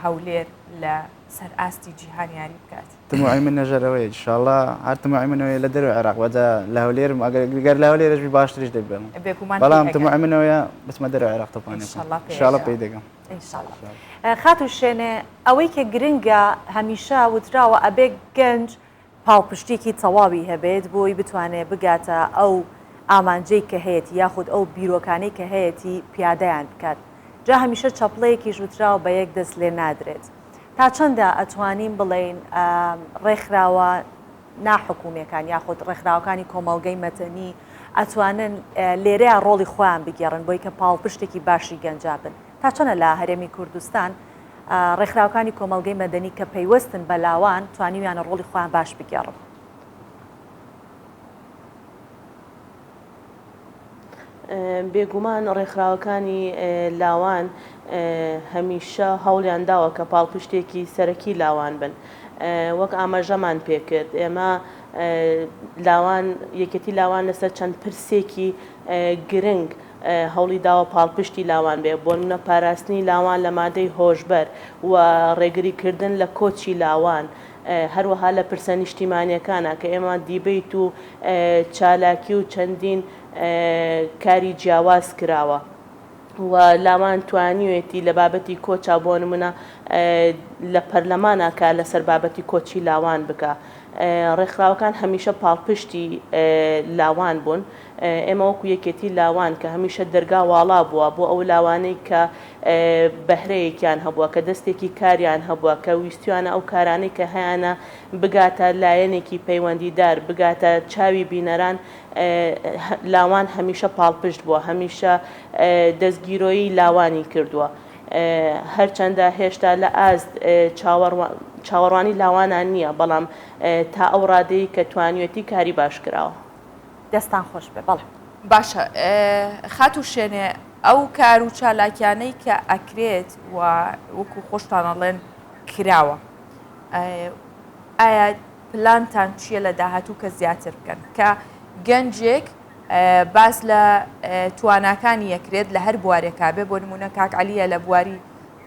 Speaker 1: هەولێر لە سەر ئاستی جیهان یاری بکات.
Speaker 12: تموعی من نەژەرەوەیە ئینشاڵا هەر تموعی من ئەوەیە لە دەرەوەی عێراق بەجا لە هەولێرم ئەگەر گەر لە هەولێرش بی باشتریش دەبی بەم
Speaker 1: بێگومان
Speaker 12: بەڵام تموعی من ئەوەیە بچمە دەرەوەی عێراق تۆپانی بکەم ئینشاڵا پێی دەگەم.
Speaker 2: ئینشاڵا خاتوو شێنێ ئەوەی کە گرنگە هەمیشە وتراوە ئەبێ گەنج پاڵپشتیەکی تەواوی هەبێت بۆی بتوانێت بگاتە ئەو ئامانجەی کە هەیەتی یاخود ئەو بیرۆکانەی کە هەیەتی پیادەیان بکات جا هەمیشە چەپڵەیەکیش وتراوە بە یەک دەست لێ نادرێت تا چەندە ئەتوانین بڵێین ڕێکخراوە ناحکومیەکان یاخود ڕێکخراوەکانی کۆمەڵگەی مەدەنی ئەتوانن لێرەیا ڕۆڵی خۆیان بگێڕن بۆی کە پاڵپشتێکی باشی گەنجا بن تا چەنە لە هەرێمی کوردستان ڕێکخراوەکانی کۆمەڵگەی مەدەنی کە پەیوەستن بە لاوان توانیویانە ڕۆڵی خۆیان باش بگێڕن؟
Speaker 11: بێگومان ڕێکخراوەکانی لاوان هەمیشە هەوڵیان داوە کە پاڵپشتێکی سەرەکی لاوان بن. وەک ئاماژەمان پێکرد ئێمە لاوان یەکێتی لاوان لەسەر چەند پرسێکی گرنگ هەوڵی داوە پاڵپشتی لاوان بێ، بۆنمونە پاراستنی لاوان لە مادەی هۆشبەر و ڕێگری کردن لە کۆچی لاوان. هەروەها لە پرسە نیشتیمانیەکانا کە ئێمە دیبەیت و چالاکی و چەندین کاری جیاواز کراوە و لاوان توانیوێتی لە بابەتی کۆچا بۆ نمونە لە پەرلەمانا کار لەسەر بابەتی کۆچی لاوان بکا. ڕێکخراوەکان هەمیشە پاڵپشتی لاوان بوون. ئێمە وەکو یەکێتی لاوان کە هەمیشە دەرگا واڵا بووە بۆ ئەو لاوانەی کە بەهرەیەکیان هەبووە، کە دەستێکی کاریان هەبووە، کە ویستویانە ئەو کارانەی کە هەیانە بگاتە لایەنێکی پەیوەندیدار، بگاتە چاوی بینەران، لاوان هەمیشە پاڵپشت بووە، هەمیشە دەستگیرۆیی لاوانی کردووە. هەرچەندە هێشتا لە ئاست چاوەڕوانی لاوانان نییە، بەڵام تا ئەو ڕادەی کە توانیوێتی کاری باش کراوە.
Speaker 2: دەستان خۆش بێ بەڵێ.
Speaker 1: باشە خاتوو شێنێ ئەو کار و چالاکیانەی کە ئەکرێت و وەکو خۆشتان ئەڵێن کراوە ئایا پلانتان چییە لە داهاتوو کە زیاتر بکەن کە گەنجێک باس لە تواناکانی یەکرێت لە هەر بوارێکا بێ بۆ نمونە کاک عەلیە لە بواری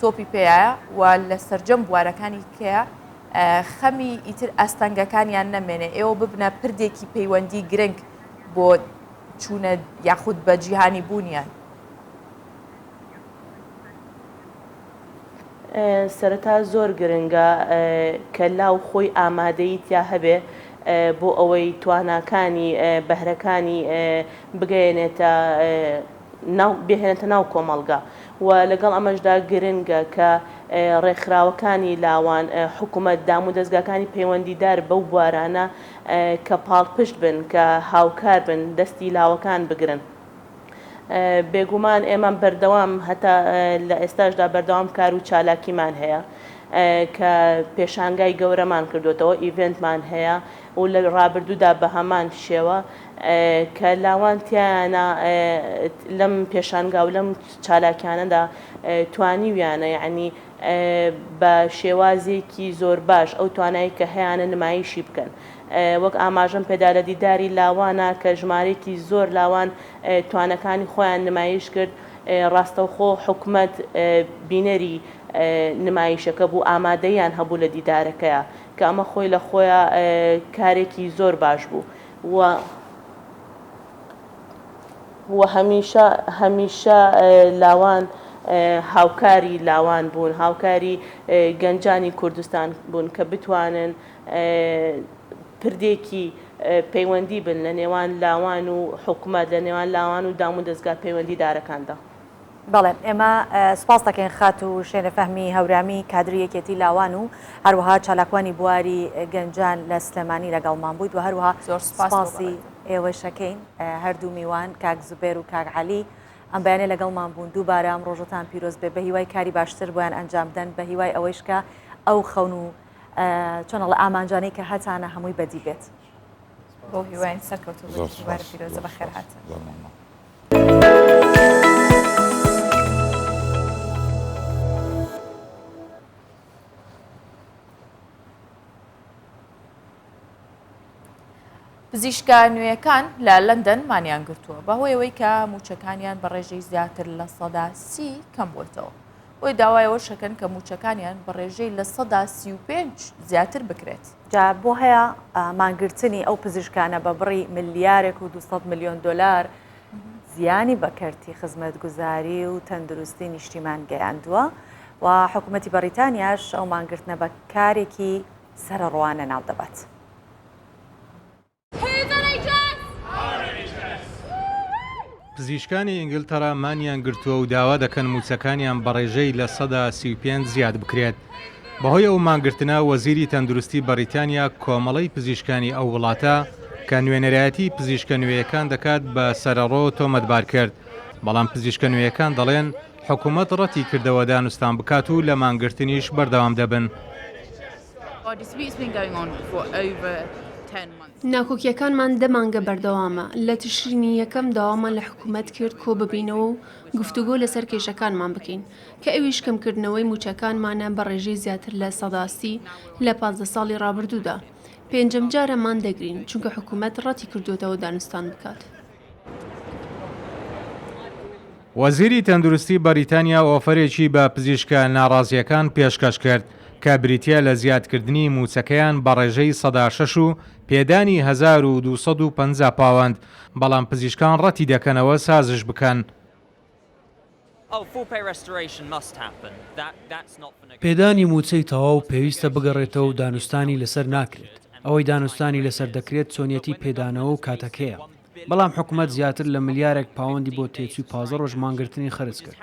Speaker 1: تۆپی پێیە و لە سەرجەم بوارەکانی کەیە خەمی ئیتر ئاستەنگەکانیان نەمێنێ ئێوە ببنە پردێکی پەیوەندی گرنگ بۆ چوونە یاخود بە جیهانی بوونیان.
Speaker 11: سەرەتا زۆر گرنگە کە لاو خۆی ئامادەیی تیا هەبێ بۆ ئەوەی تواناکانی بەهرەکانی بگەیەنێتە ناو بهێنێتە ناو کۆمەڵگا و لەگەڵ ئەمەشدا گرنگە کە ڕێکخراوەکانی لاوان، حکومەت، دامودەزگاکانی پەیوەندیدار بەو بوارانە کە پاڵپشت بن، کە هاوکار بن، دەستی لاوەکان بگرن. بێگومان ئێمە بەردەوام هەتا لە ئێستاشدا بەردەوام کار و چالاکیمان هەیە کە پێشانگای گەورەمان کردوێتەوە، ئیڤێنتمان هەیە و لە ڕابردوودا بە هەمان شێوە کە لاوان تیایانە لەم پێشانگا و لەم چالاکیانەدا توانیویانە یەعنی بە شێوازێکی زۆر باش ئەو توانایی کە هەیانە نمایشی بکەن. وەک ئاماژەم پێدا لە دیداری لاوانە کە ژمارەیەکی زۆر لاوان توانەکانی خۆیان نمایش کرد، ڕاستەوخۆ حکومەت بینەری نمایشەکە بوو، ئامادەییان هەبوو لە دیدارەکەیا کە ئەمە خۆی لە خۆیا کارێکی زۆر باش بوو و و هەمیشە هەمیشە لاوان هاوکاری لاوان بوون، هاوکاری گەنجانی کوردستان بوون کە بتوانن پردێکی پەیوەندی بن لە نێوان لاوان و حکومەت، لە نێوان لاوان و دامودەزگا پەیوەندیدارەکاندا.
Speaker 2: بەڵێ ئێمە سوپاس دەکەین خاتوو شێنە فەهمی هەورامی کادری یەکێتی لاوان و هەروەها چالاکوانی بواری گەنجان لە سلێمانی لەگەڵمان بوویت و هەروەها
Speaker 1: زۆر سوپاس بۆ
Speaker 2: سوپاسی ئێوەش ئەکەین هەردوو میوان کاک زوبێر و کاک عەلی ئەم بەیانە لەگەڵمان بوون دووبارە ئەم ڕۆژەتان پیرۆز بێ بە هیوای کاری باشتر بۆیان ئەنجام بدەن بە هیوای ئەوەیش کە ئەو خەون و چۆن ئەڵێ ئامانجانەی کە هەتانە هەمووی بەدی بێت.
Speaker 1: بەو هیواین سەرکەوتوو بن دووبارە پیرۆزە بەخێرهاتن.
Speaker 10: زۆر مەمنون.
Speaker 1: پزیشکە نوێیەکان لە لەندەن مانیان گرتووە بەهۆی ئەوەی کە مووچەکانیان بە ڕێژەی زیاتر 30% کەم بووەتەوە. بۆیە داوای ئەوەش ئەکەن کە مووچەکانیان بە ڕێژەی 35% زیاتر بکرێت.
Speaker 2: جا بۆ هەیە مانگرتنی ئەو پزیشکانە بە بڕی ملیارێک و 200 ملیۆن دۆلار زیانی بە کەرتی خزمەتگوزاری و تەندروستی نیشتیمان گەیاندووە و حکوومەتی بەڕیتانیاش ئەو مانگرتنە بە کارێکی سەرەڕۆانە ناودەبات.
Speaker 13: پزیشکانی ئینگلتەرا مانیان گرتووە و داوا دەکەن مووچەکانیان بەڕێژەی 35% زیاد بکرێت. بەهۆی ئەو مانگرتنە وەزیری تەندروستی بەڕیتانیا کۆمەڵەی پزیشکانی ئەو وڵاتە کە نوێنەرایەتی پزیشکە نوێیەکان دەکات بە سەرەڕۆ تۆمەتبار کرد. بەڵام پزیشکە نوێیەکان دەڵێن حکومەت ڕەتی کردەوە دانوستان بکات و لە مانگرتنیش بەردەوام دەبن.
Speaker 14: ناکۆکییەکانمان دە مانگە بەردەوامە، لە تشرینی یەکەم داوامان لە حکومەت کرد کۆببینەوە و گفتوگۆ لەسەر کێشەکانمان بکەین، کە ئەویش کەمکردنەوەی مووچەکانمانە بە ڕێژەی زیاتر لە 30% لە 15 ساڵی ڕابردوودا. پێنجەم جارە ماندەگرین، چونکە حکومەت ڕەتیکردووەتەوە دانوستان بکات.
Speaker 13: وەزیری تەندروستی بەریتانیا ئۆفەرێکی بە پزیشکە ناڕازییەکان پێشکەش کرد. کە بریتییە لە زیادکردنی مووچەکەیان بە ڕێژەی 6% و پێدانی 1250 پاوەند، بەڵام پزیشکان ڕەتی دەکەنەوە سازش بکەن.
Speaker 15: پێدانی مووچەی تەواو پێویستە بگەڕێتەوە و دانوستانی لەسەر ناکرێت، ئەوەی دانوستانی لەسەر دەکرێت چۆنیەتی پێدانەوە و کاتەکەیە، بەڵام حکومەت زیاتر لە ملیارێک پاوەندی بۆ تێچووی 15 ڕۆژ مانگرتنی خەرج کرد،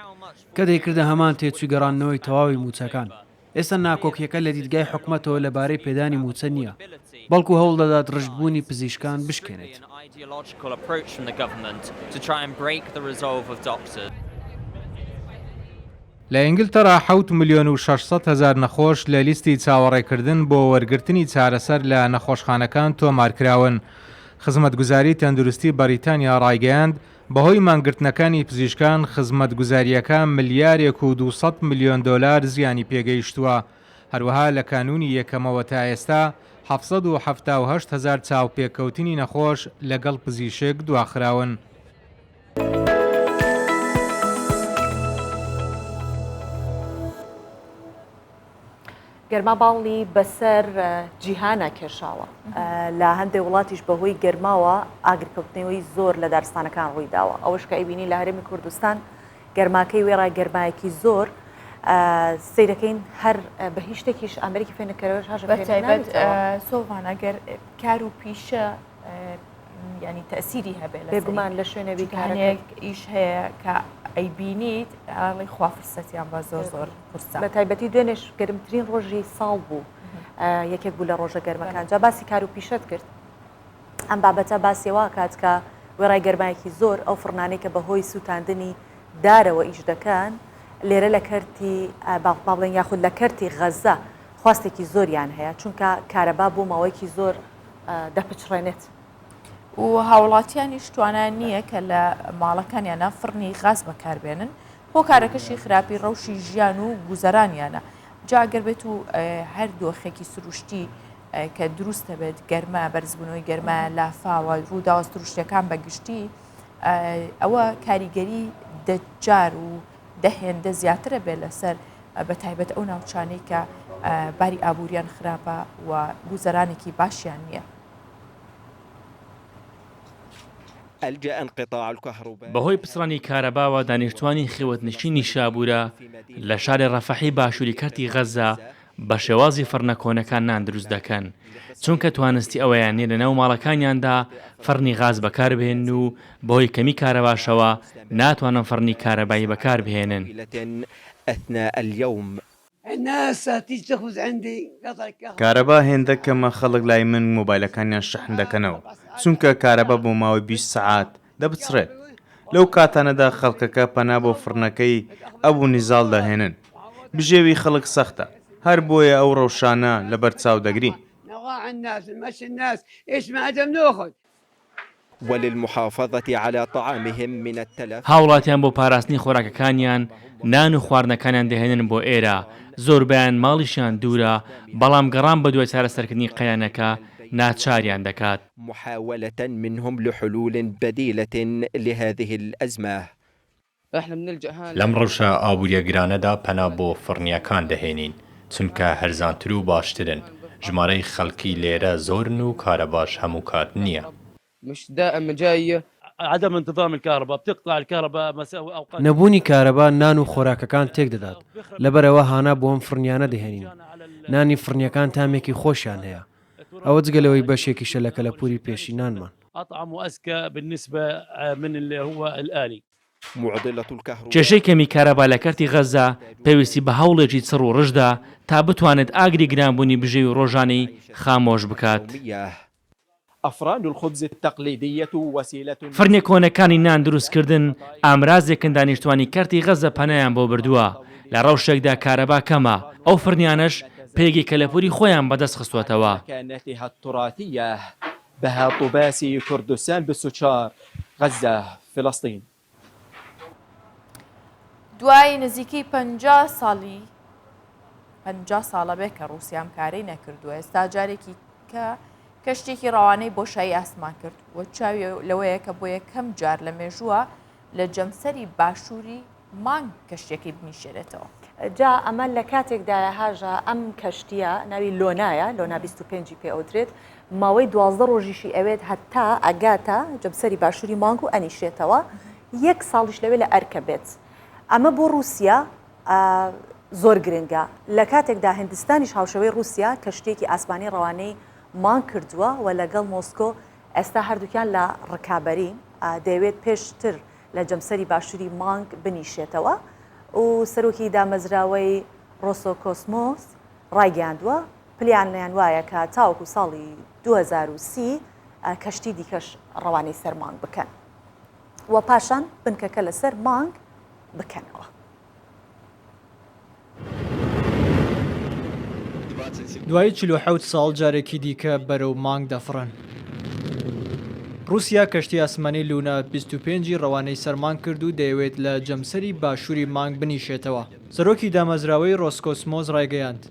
Speaker 15: کە دەیکردە هەمان تێچووی گەڕاندنەوەی تەواوی مووچەکان. ئێستا ناکۆکییەکە لە دیدگای حکومەتەوە لەبارەی پێدانی مووچە نییە، بەڵکو هەوڵدەدات ڕژدبوونی پزیشکان بشکێنێت.
Speaker 13: لە ئینگلتەرا حەوت ملیۆن و 600 هەزار نەخۆش لە لیستی چاوەڕێکردن بۆ وەرگرتنی چارەسەر لە نەخۆشخانەکان تۆمارکراون. خزمەتگوزاری تەندروستی بەریتانیا ڕایگەیاند، بەهۆی مانگرتنەکانی پزیشکان خزمەتگوزارییەکە ملیارێک و 200 ملیۆن دۆلار زیانی پێگەیشتووە. هەروەها لە کانوونی یەکەمەوە تا ئێستا 778 هەزار چاوپێکەوتنی نەخۆش لەگەڵ پزیشک دواخراون.
Speaker 2: گەرما باڵی بەسەر جیهانا کێشاوە، لە هەندێک وڵاتیش بەهۆی گەرماوە ئاگرکەوتنەوەی زۆر لە دارستانەکان ڕوویداوە، ئەوەش کە ئەیبینی لە هەرێمی کوردستان گەرماکەی وێڕای گەرمایەکی زۆر سەیرەکەین هەر بە هیچ شتێکیش ئامێرێکی فێنککەرەوەش هەژە
Speaker 1: بەتایبەت سۆڤان ئەگەر کار و پیشە ینی تەسیری هەبێت
Speaker 2: بێگومان لە شوێنێ
Speaker 1: بیکارێک ئیش هەیە کە ئەیبینیت ئاڵی خوا فرسەتیان بە زۆر زۆر قورسە
Speaker 2: بە تایبەتی دوێنێش گەرمترین ڕۆژی ساڵ بوو یەکێک بوو لە ڕۆژە گەرمەکان جا باسی کار و پیشەت کرد ئەم بابەتە باسی وا کات کە وێڕای گەرمایەکی زۆر ئەو فڕنانەی کە بەهۆی سووتاندنی دارەوە ئیش دەکەن لێرە لە کەرتی با بڵێن یاخود لە کەرتی غەزە خواستێکی زۆریان هەیە چونکە کارەبا بۆ ماوەیەکی زۆر دەپچڕێنێت.
Speaker 1: و هاوڵاتیانیش توانایان نییە کە لە ماڵەکانیانە فڕنی غاز بەکاربێنن، هۆکارەکەشی خراپی ڕەوشی ژیان و گوزەرانیانە. جا گەر بێت و هەر دۆخێکی سروشتی کە دروست دەبێت گەرما، بەرزبوونەوەی گەرما، لافاوە، ڕووداوە سروشتیەکان بە گشتی ئەوە کاریگەری دەجار و دە هێندە زیاترە بێت لەسەر بە تایبەت ئەو ناوچانەی کە باری ئابووریان خراپە و گوزەرانێکی باشیان نییە.
Speaker 7: بەهۆی پچڕانی کارەباوە دانیشتوانی خێوەتنشینی شابورە لە شاری ڕەفەحی باشووری کەرتی غەززە بە شێوازی فڕنە کۆنەکان نان دروست دەکەن، چونکە توانستی ئەوەیان نییە لەناو ماڵەکانیاندا فڕنی غاز بەکاربهێنن و بەهۆی کەمی کارەباشەوە ناتوانن فڕنی کارەبایی بەکاربهێنن.
Speaker 9: کارەبا هێندە کەمە خەڵک لای من مۆبایلەکانیان شەحن دەکەنەوە، چونکە کارەبا بۆ ماوەی 20 سەعات دەپچڕێت. لەو کاتانەدا خەڵکەکە پەنا بۆ فڕنەکەی ئەبو نیزاڵ دەهێنن. بژێوی خەڵک سەختە، هەر بۆیە ئەو ڕەوشانە لەبەرچاو دەگرین.
Speaker 7: هاوڵاتیان بۆ پاراستنی خۆراکەکانیان نان و خواردنەکانیان دەهێنن بۆ ئێرە، زۆربەیان ماڵیشیان دوورە، بەڵام گەڕان بەدوای چارەسەرکردنی قەیرانەکە ناچاریان دەکات.
Speaker 16: لەم ڕەوشە ئابووریە گرانەدا پەنا بۆ فڕنییەکان دەهێنین، چونکە هەرزانتر و باشترن، ژمارەی خەڵکی لێرە زۆرن و کارەباش هەموو کات نییە.
Speaker 15: نەبوونی کارەبا نان و خۆراکەکان تێکدەدات، لەبەرئەوە هانا بۆ ئەم فڕنیانە دەهێنین، نانی فڕنییەکان تامێکی خۆشیان هەیە، ئەوە جگە لەوەی بەشێکیشە لە کەلەپووری پێشینانمان.
Speaker 7: کێشەی کەمی کارەبا لە کەرتی غەززە پێویستی بە هەوڵێکی چڕ و ڕژدە تا بتوانێت ئاگری گرانبوونی بژێوی ڕۆژانەی خامۆش بکات. فڕنە کۆنەکانی نان دروستکردن ئامرازێکن دانیشتوانی کەرتی غەززە پەنایان بۆ بردووە لە ڕەوشێکدا کارەبا کەمە، ئەو فڕنیانەش پێگەی کەلەپوری خۆیان بەدەست خستووەتەوە.
Speaker 1: دوای نزیکەی 50 ساڵی 50 ساڵە بێ کە ڕووسیا ئەم کارەی نەکردووە ئێستا جارێکی کە کەشتێکی ڕەوانەی بۆشایی ئاسمان کرد و چاوی لەوەیە کە بۆ یەکەم جار لە مێژووە لە جەمسەری باشووری. مانگ کەشتیەکەی بنیشێنێتەوە.
Speaker 2: جا ئەمە لە کاتێکدایە هاژە ئەم کەشتیە ناوی لۆنایە، لۆنا 25 ی پێ ئەوترێت، ماوەی 12 ڕۆژیشی ئەوێت هەتا ئەگاتە جەمسەری باشووری مانگ و ئەنیشێتەوە، یەک ساڵیش لەوێ لە ئەرکە بێت. ئەمە بۆ ڕووسیا زۆر گرنگە، لە کاتێکدا هندستانیش هاوشێوەی ڕووسیا کەشتییەکی ئاسمانی ڕەوانەی مانگ کردووە و لەگەڵ مۆسکۆ ئێستا هەردووکیان لە ڕکابەرین، دەیەوێت پێشتر لە جەمسەری باشووری مانگ بنیشێتەوە و سەرۆکی دامەزراوەی ڕۆسۆکۆسمۆس ڕایگەیاندووە، پلانیان وایە کە تاوەکو ساڵی 2030 کەشتی دیکەش ڕەوانەی سەر مانگ بکەن و پاشان بنکەکە لەسەر مانگ بکەنەوە.
Speaker 15: دوای 47 ساڵ جارێکی دیکە بەرەو مانگ دەفڕن. ڕووسیا کەشتی ئاسمانی لونا 25 ی ڕەوانەی سەر مانگ کرد و دەیەوێت لە جەمسەری باشووری مانگ بنیشێتەوە. سەرۆکی دامەزراوەی ڕۆسکۆسمۆس ڕایگەیاند،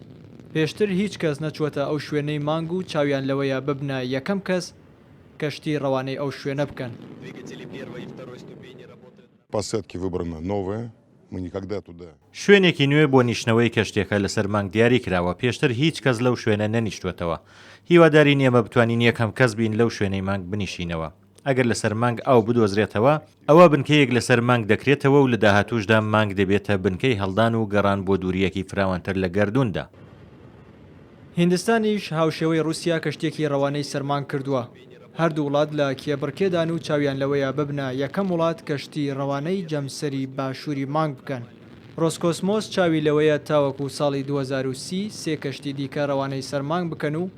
Speaker 15: پێشتر هیچ کەس نەچووەتە ئەو شوێنەی مانگ و چاویان لەوەیە ببنە یەکەم کەس کەشتی ڕەوانەی ئەو شوێنە بکەن.
Speaker 9: شوێنێکی نوێ بۆ نیشتنەوەی کەشتییەکە لەسەر مانگ دیاری کراوە، پێشتر هیچ کەس لەو شوێنە نەنیشتووەتەوە. هیوادارین ئێمە بتوانین یەکەم کەس بین لەو شوێنەی مانگ بنیشینەوە. ئەگەر لەسەر مانگ ئاو بدۆزرێتەوە، ئەوا بنکەیەک لەسەر مانگ دەکرێتەوە و لە داهاتووشدا مانگ دەبێتە بنکەی هەڵدان و گەڕان بۆ دوورییەکی فراوانتر لە گەردووندا.
Speaker 15: هیندستانیش هاوشێوەی ڕووسیا کەشتییەکی ڕەوانەی سەر مانگ کردووە. هەردوو وڵات لە کێبڕکێدان و چاویان لەوەیە ببنە یەکەم وڵات کەشتی ڕەوانەی جەمسەری باشووری مانگ بکەن. ڕۆسکۆسمۆس چاوی لەوەیە تاوەکو ساڵی 2030 سێ کەشتی دیکە ڕەوانەی سەر مانگ بکەن و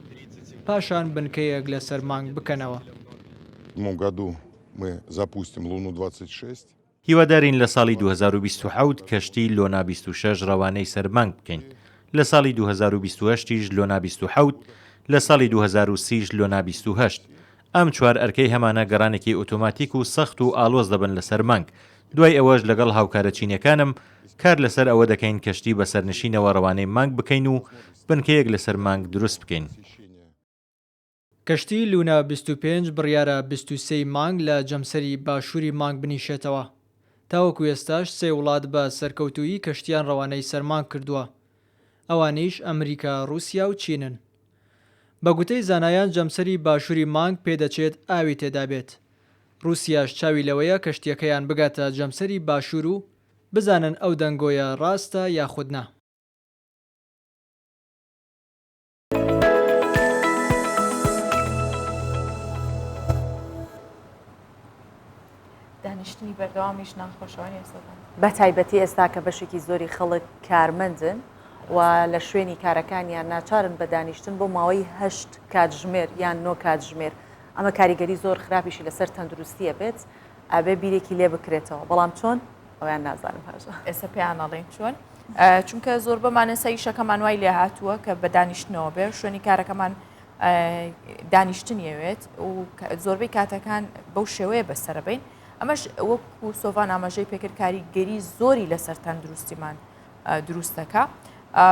Speaker 15: پاشان بنکەیەک لەسەر مانگ بکەنەوە.
Speaker 9: هیوادارین لە ساڵی 2027 کەشتی لۆنا 26 ڕەوانەی سەر مانگ بکەین، لە ساڵی 2028 یش لۆنا 27، لە ساڵی 2030 یش لۆنا 28. ئەم چوار ئەرکەی هەمانە گەڕانێکی ئۆتۆماتیک و سەخت و ئاڵۆز دەبن لەسەر مانگ. دوای ئەوەش لەگەڵ هاوکارە چینیەکانم کار لەسەر ئەوە دەکەین کەشتی بە سەرنشینەوە ڕەوانەی مانگ بکەین و بنکەیەک لەسەر مانگ دروست بکەین.
Speaker 15: کەشتی لونا 25 بڕیارە 23 ی مانگ لە جەمسەری باشووری مانگ بنیشێتەوە. تاوەکو ئێستاش سێ وڵات بە سەرکەوتوویی کەشتییان ڕەوانەی سەر مانگ کردووە. ئەوانیش ئەمریکا، ڕووسیا و چینن. بە گوتەی زانایان جەمسەری باشووری مانگ پێدەچێت ئاوی تێدابێت. ڕووسیاش چاوی لەوەیە کەشتییەکەیان بگاتە جەمسەری باشوور و بزانن ئەو دەنگۆیە ڕاستە یاخود نا.
Speaker 1: دانیشتنی بەردەوامیش ناخۆشەوە نیە سۆزان؟
Speaker 2: بە تایبەتی ئێستا کە بەشێکی زۆری خەڵک کارمەندن و لە شوێنی کارەکانیان ناچارن بە دانیشتن بۆ ماوەی هەشت کاتژمێر یان نۆ کاتژمێر ئەمە کاریگەری زۆر خراپیشی لەسەر تەندروستی ئەبێت ئەبێ بیرێکی لێ بکرێتەوە بەڵام چۆن ئەویان نازانم هاژە.
Speaker 1: ئێستا پێیان ئەڵێین چۆن چونکە زۆربەمان ئێستا ئیشەکەمان وای لێ هاتووە کە بە دانیشتنەوە بێ شوێنی کارەکەمان دانیشتنی ئەوێت و زۆربەی کاتەکان بەو شێوەیە بەسەرەبین ئەمەش وەکو سۆڤان ئاماژەی پێکرد کاریگەری زۆری لەسەر تەندروستیمان دروستەکە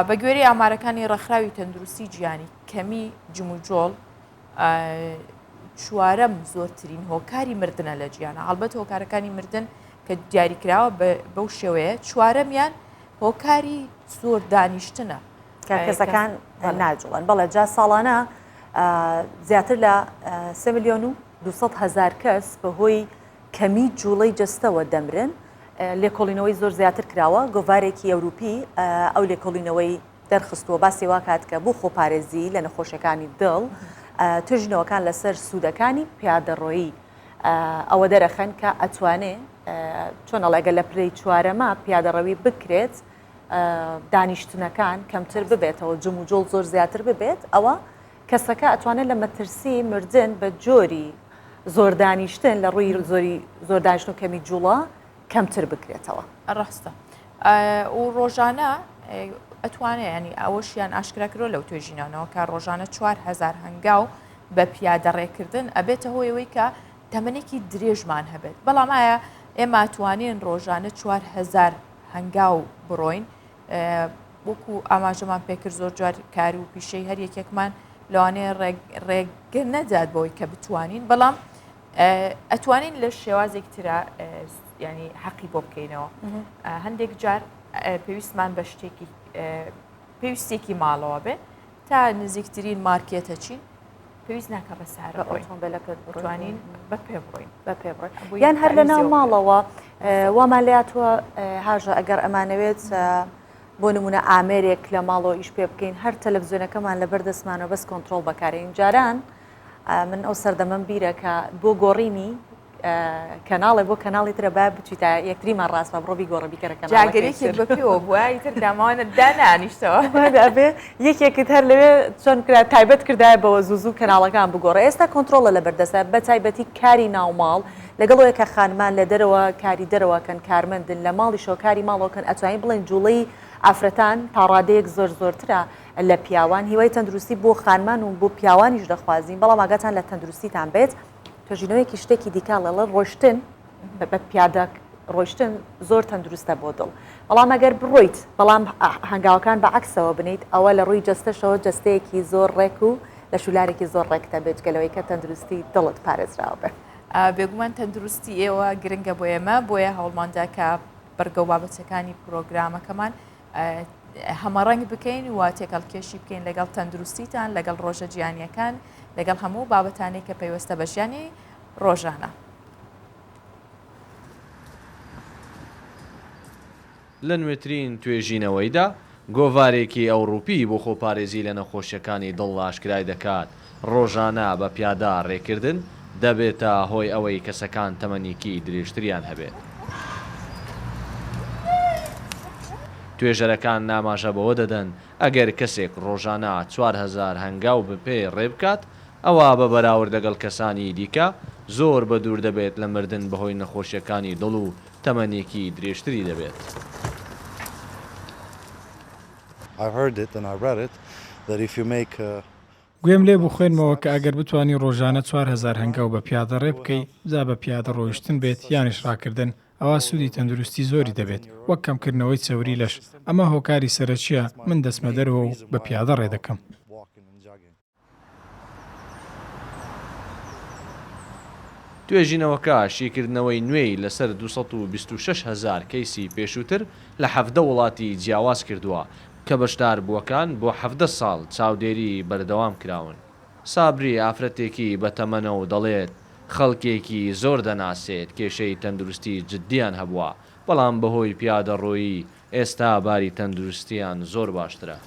Speaker 1: بە گوێرەی ئامارەکانی ڕێکخراوی تەندروستی جیهانی کەمی جموجۆڵ چوارەم زۆرترین هۆکاری مردنە لە جیهانە هەڵبەت هۆکارەکانی مردن کە دیاریکراوە بەو شێوەیە چوارەمیان هۆکاری زۆر دانیشتنە
Speaker 2: کە کەسەکان ناجوڵن بەڵێ جا ساڵانە زیاتر لە سێ ملیۆن و 200 هەزار کەس بەهۆی کەمی جوڵەی جەستەوە دەمرن لێکۆڵینەوەی زۆر زیاتر کراوە گۆڤارێکی ئەوروپی ئەو لێکۆڵینەوەی دەرخستووە باسی واکات کە بۆ خۆپارێزی لە نەخۆشیەکانی دڵ توێژینەوەکان لەسەر سوودەکانی پیادەڕۆیی ئەوە دەرەخەن کە ئەتوانێ چۆن ئەڵێ گەر لە پلەی چوارەمە پیادەڕەوی بکرێت دانیشتنەکان کەمتر ببێتەوە جموجۆڵ زۆر زیاتر ببێت ئەوە کەسەکە ئەتوانێت لە مەترسی مردن بە جۆری زۆر دانیشتن لە ڕووی زۆری زۆر دانیشتن و کەمی جوڵە کەمتر بکرێتەوە.
Speaker 1: ڕاستە و ڕۆژانە ئەتوانێ ینی ئەوەشیان ئاشکرا کرۆ لەو توێژینانەوە کە ڕۆژانە 4هزار هەنگاو بە پیادەڕێکردن ئەبێتە هۆی ئەوەی کە تەمەنێکی درێژمان هەبێت بەڵام ئایا ئێمە توانین ڕۆژانە 4هزار هەنگاو بڕۆین وەکو ئاماژەمان پێکرد زۆر جار کار و پیشەی هەر یەکێکمان لەوانەیە ڕێگە نەدات بۆی کە بتوانین بەڵام ئەتوانین لە شێوازێک ترا. ینی حەقی بۆ بکەینەوە هەندێک جار پێویستمان بە شتێکی پێویستێکی ماڵەوە بێ تا نزیکترین مارکێتە چین پێویست ناکە بە سارە
Speaker 2: بە ئۆتۆمبیلەکەت
Speaker 1: بتوانین بە پێ بڕۆین
Speaker 2: بە پێ بڕۆین یان هەر لە ناو ماڵەوە وامان لاتوە هاژە ئەگەر ئەمانەوێت بۆ نمونە ئامێرێک لە ماڵەوە ئیش پێ بکەین هەر تەلەڤزیۆنەکەمان لەبەر دەستمانەوە بەس کۆنتترۆل بەکارین جاران من ئەو سەردەمەم بیرە کە بۆ گۆڕینی کەناڵێ بۆ کەناڵی ترە با بچیتە یەکتریمان ڕاست بە بڕۆ بیگۆڕە بیکەرە کەناڵەکەی
Speaker 1: جا گەر یەکێک بە پێوە بووە ئیتر داماوانە دانانیشتەوە.
Speaker 2: ئەبێ یەکێکت هەر لەوێ چۆن کرا تایبەت کردایە بەوە زوو زوو کەناڵەکان بگۆڕێ ئێستا کۆنترۆڵە لەبەر دەستە بە تایبەتی کاری ناوماڵ لەگەڵ ئەوەی کە خانمان لە دەرەوە کاری دەرەوە کەن کارمەندن لە ماڵیشەوە کاری ماڵەوە کەن ئەتوانین بڵێن جوڵەی ئافرەتان تا ڕادەیەک زۆر زۆرترە لە پیاوان هیوای تەندروستی بۆ خانمان و بۆ پیاوانیش دەخوازین بەڵام ئاگاتان لە تەندروستیتان بێت توێژینەوەیەکی شتێکی دیکە ڵێڵێ ڕۆشتن بە پیادە ڕۆشتن زۆر تەندروستە بۆ دڵ بەڵام ئەگەر بڕۆیت بەڵام هەنگاوەکان بە عکسەوە بنیت ئەوە لە ڕووی جەستەشەوە جەستەیەکی زۆر ڕێک و لە شولارێکی زۆر ڕێکتە بێجگەلەوەی کە تەندروستی دڵت پارێزراوە بێ.
Speaker 1: بێگومان تەندروستی ئێوە گرنگە بۆ ئێمە بۆیە هەوڵماندا کە بڕگە و بابەتەکانی پرۆگرامەکەمان هەمەڕەنگ بکەین و تێکەڵکێشی بکەین لەگەڵ تەندروستیتان لەگەڵ ڕۆژە جیهانیەکان لەگەڵ هەموو بابەتانەی کە پەیوەستە بە ژیانی ڕۆژانە.
Speaker 17: لە نوێترین توێژینەوەیدا، گۆڤارێکی ئەوڕوپی بۆ خۆپارێزی لە نەخۆشیەکانی دڵ ئاشکرای دەکات، ڕۆژانە بە پیادە ڕێکردن دەبێتە هۆی ئەوەی کەسەکان تەمەنێکی درێژتریان هەبێت. توێژەرەکان ئاماژە بەوە دەدەن، ئەگەر کەسێک ڕۆژانە 4000 هەنگاو بە پێ ڕێ بکات، ئەوا بە بەراورد لەگەڵ کەسانی دیکە زۆر بە دوور دەبێت لە مردن بەهۆی نەخۆشیەکانی دڵ و تەمەنێکی درێژتری دەبێت.
Speaker 18: گوێم لێ بوو خوێندمەوە کە ئەگەر بتوانی ڕۆژانە 4000 هەنگاو بە پیادە ڕێ بکەی، جا بە پیادە ڕۆیشتن بێت یانیش ڕاکردن، ئەوا سوودی تەندروستی زۆری دەبێت، وەک کەمکردنەوەی چەوری لەش. ئەمە هۆکاری سەرەکییە من دەچمە دەرەوە و بە پیادە ڕێ دەکەم.
Speaker 17: توێژینەوەکە شیکردنەوەی نوێی لەسەر 226 هەزار کەیسی پێشووتر لە 17 وڵاتی جیاواز کردووە، کە بەشداربووەکان بۆ 17 ساڵ چاودێری بەردەوام کراون. سابری ئافرەتێکی بەتەمەنە و دەڵێت، خەڵکێکی زۆر دەناسێت کێشەی تەندروستی جددیان هەبووە، بەڵام بەهۆی پیادەڕۆیی ئێستا باری تەندروستییان زۆر باشترە.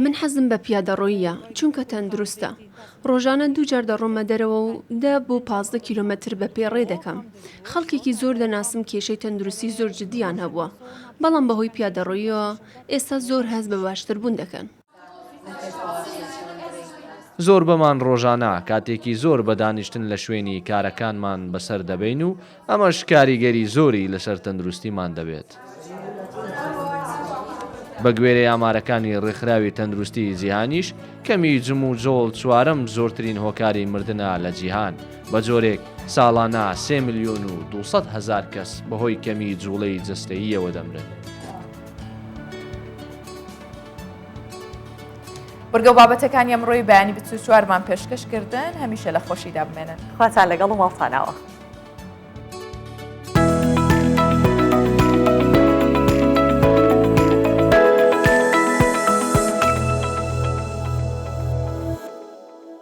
Speaker 14: من حەزم بە پیادەڕۆییە، چونکە تەندروستە. ڕۆژانە دوو جار دەڕۆمە دەرەوە و دە بۆ 15 کیلۆمەتر بە پێ ڕێ دەکەم. خەڵکێکی زۆر دەناسم کێشەی تەندروستی زۆر جددیان هەبووە، بەڵام بەهۆی پیادەڕۆییەوە ئێستا زۆر هەست بە باشتربوون دەکەن.
Speaker 17: زۆربەمان ڕۆژانە کاتێکی زۆر بە دانیشتن لە شوێنی کارەکانمان بەسەر دەبەین و ئەمەش کاریگەری زۆری لەسەر تەندروستیمان دەبێت. بەگوێرەی ئامارەکانی ڕێکخراوی تەندروستی جیهانیش، کەمی جموجۆڵ چوارەم زۆرترین هۆکاری مردنە لە جیهان، بەجۆرێک ساڵانە سێ ملیۆن و 200 هەزار کەس بەهۆی کەمی جوڵەی جەستەییەوە دەمرن.
Speaker 1: بڕگە و بابەتەکانی ئەمڕۆی بەیانی 24مان پێشکەش کردن هەمیشە لە خۆشیدا بمێنن.
Speaker 2: خواتان لەگەڵ و ماڵتان ئاوا.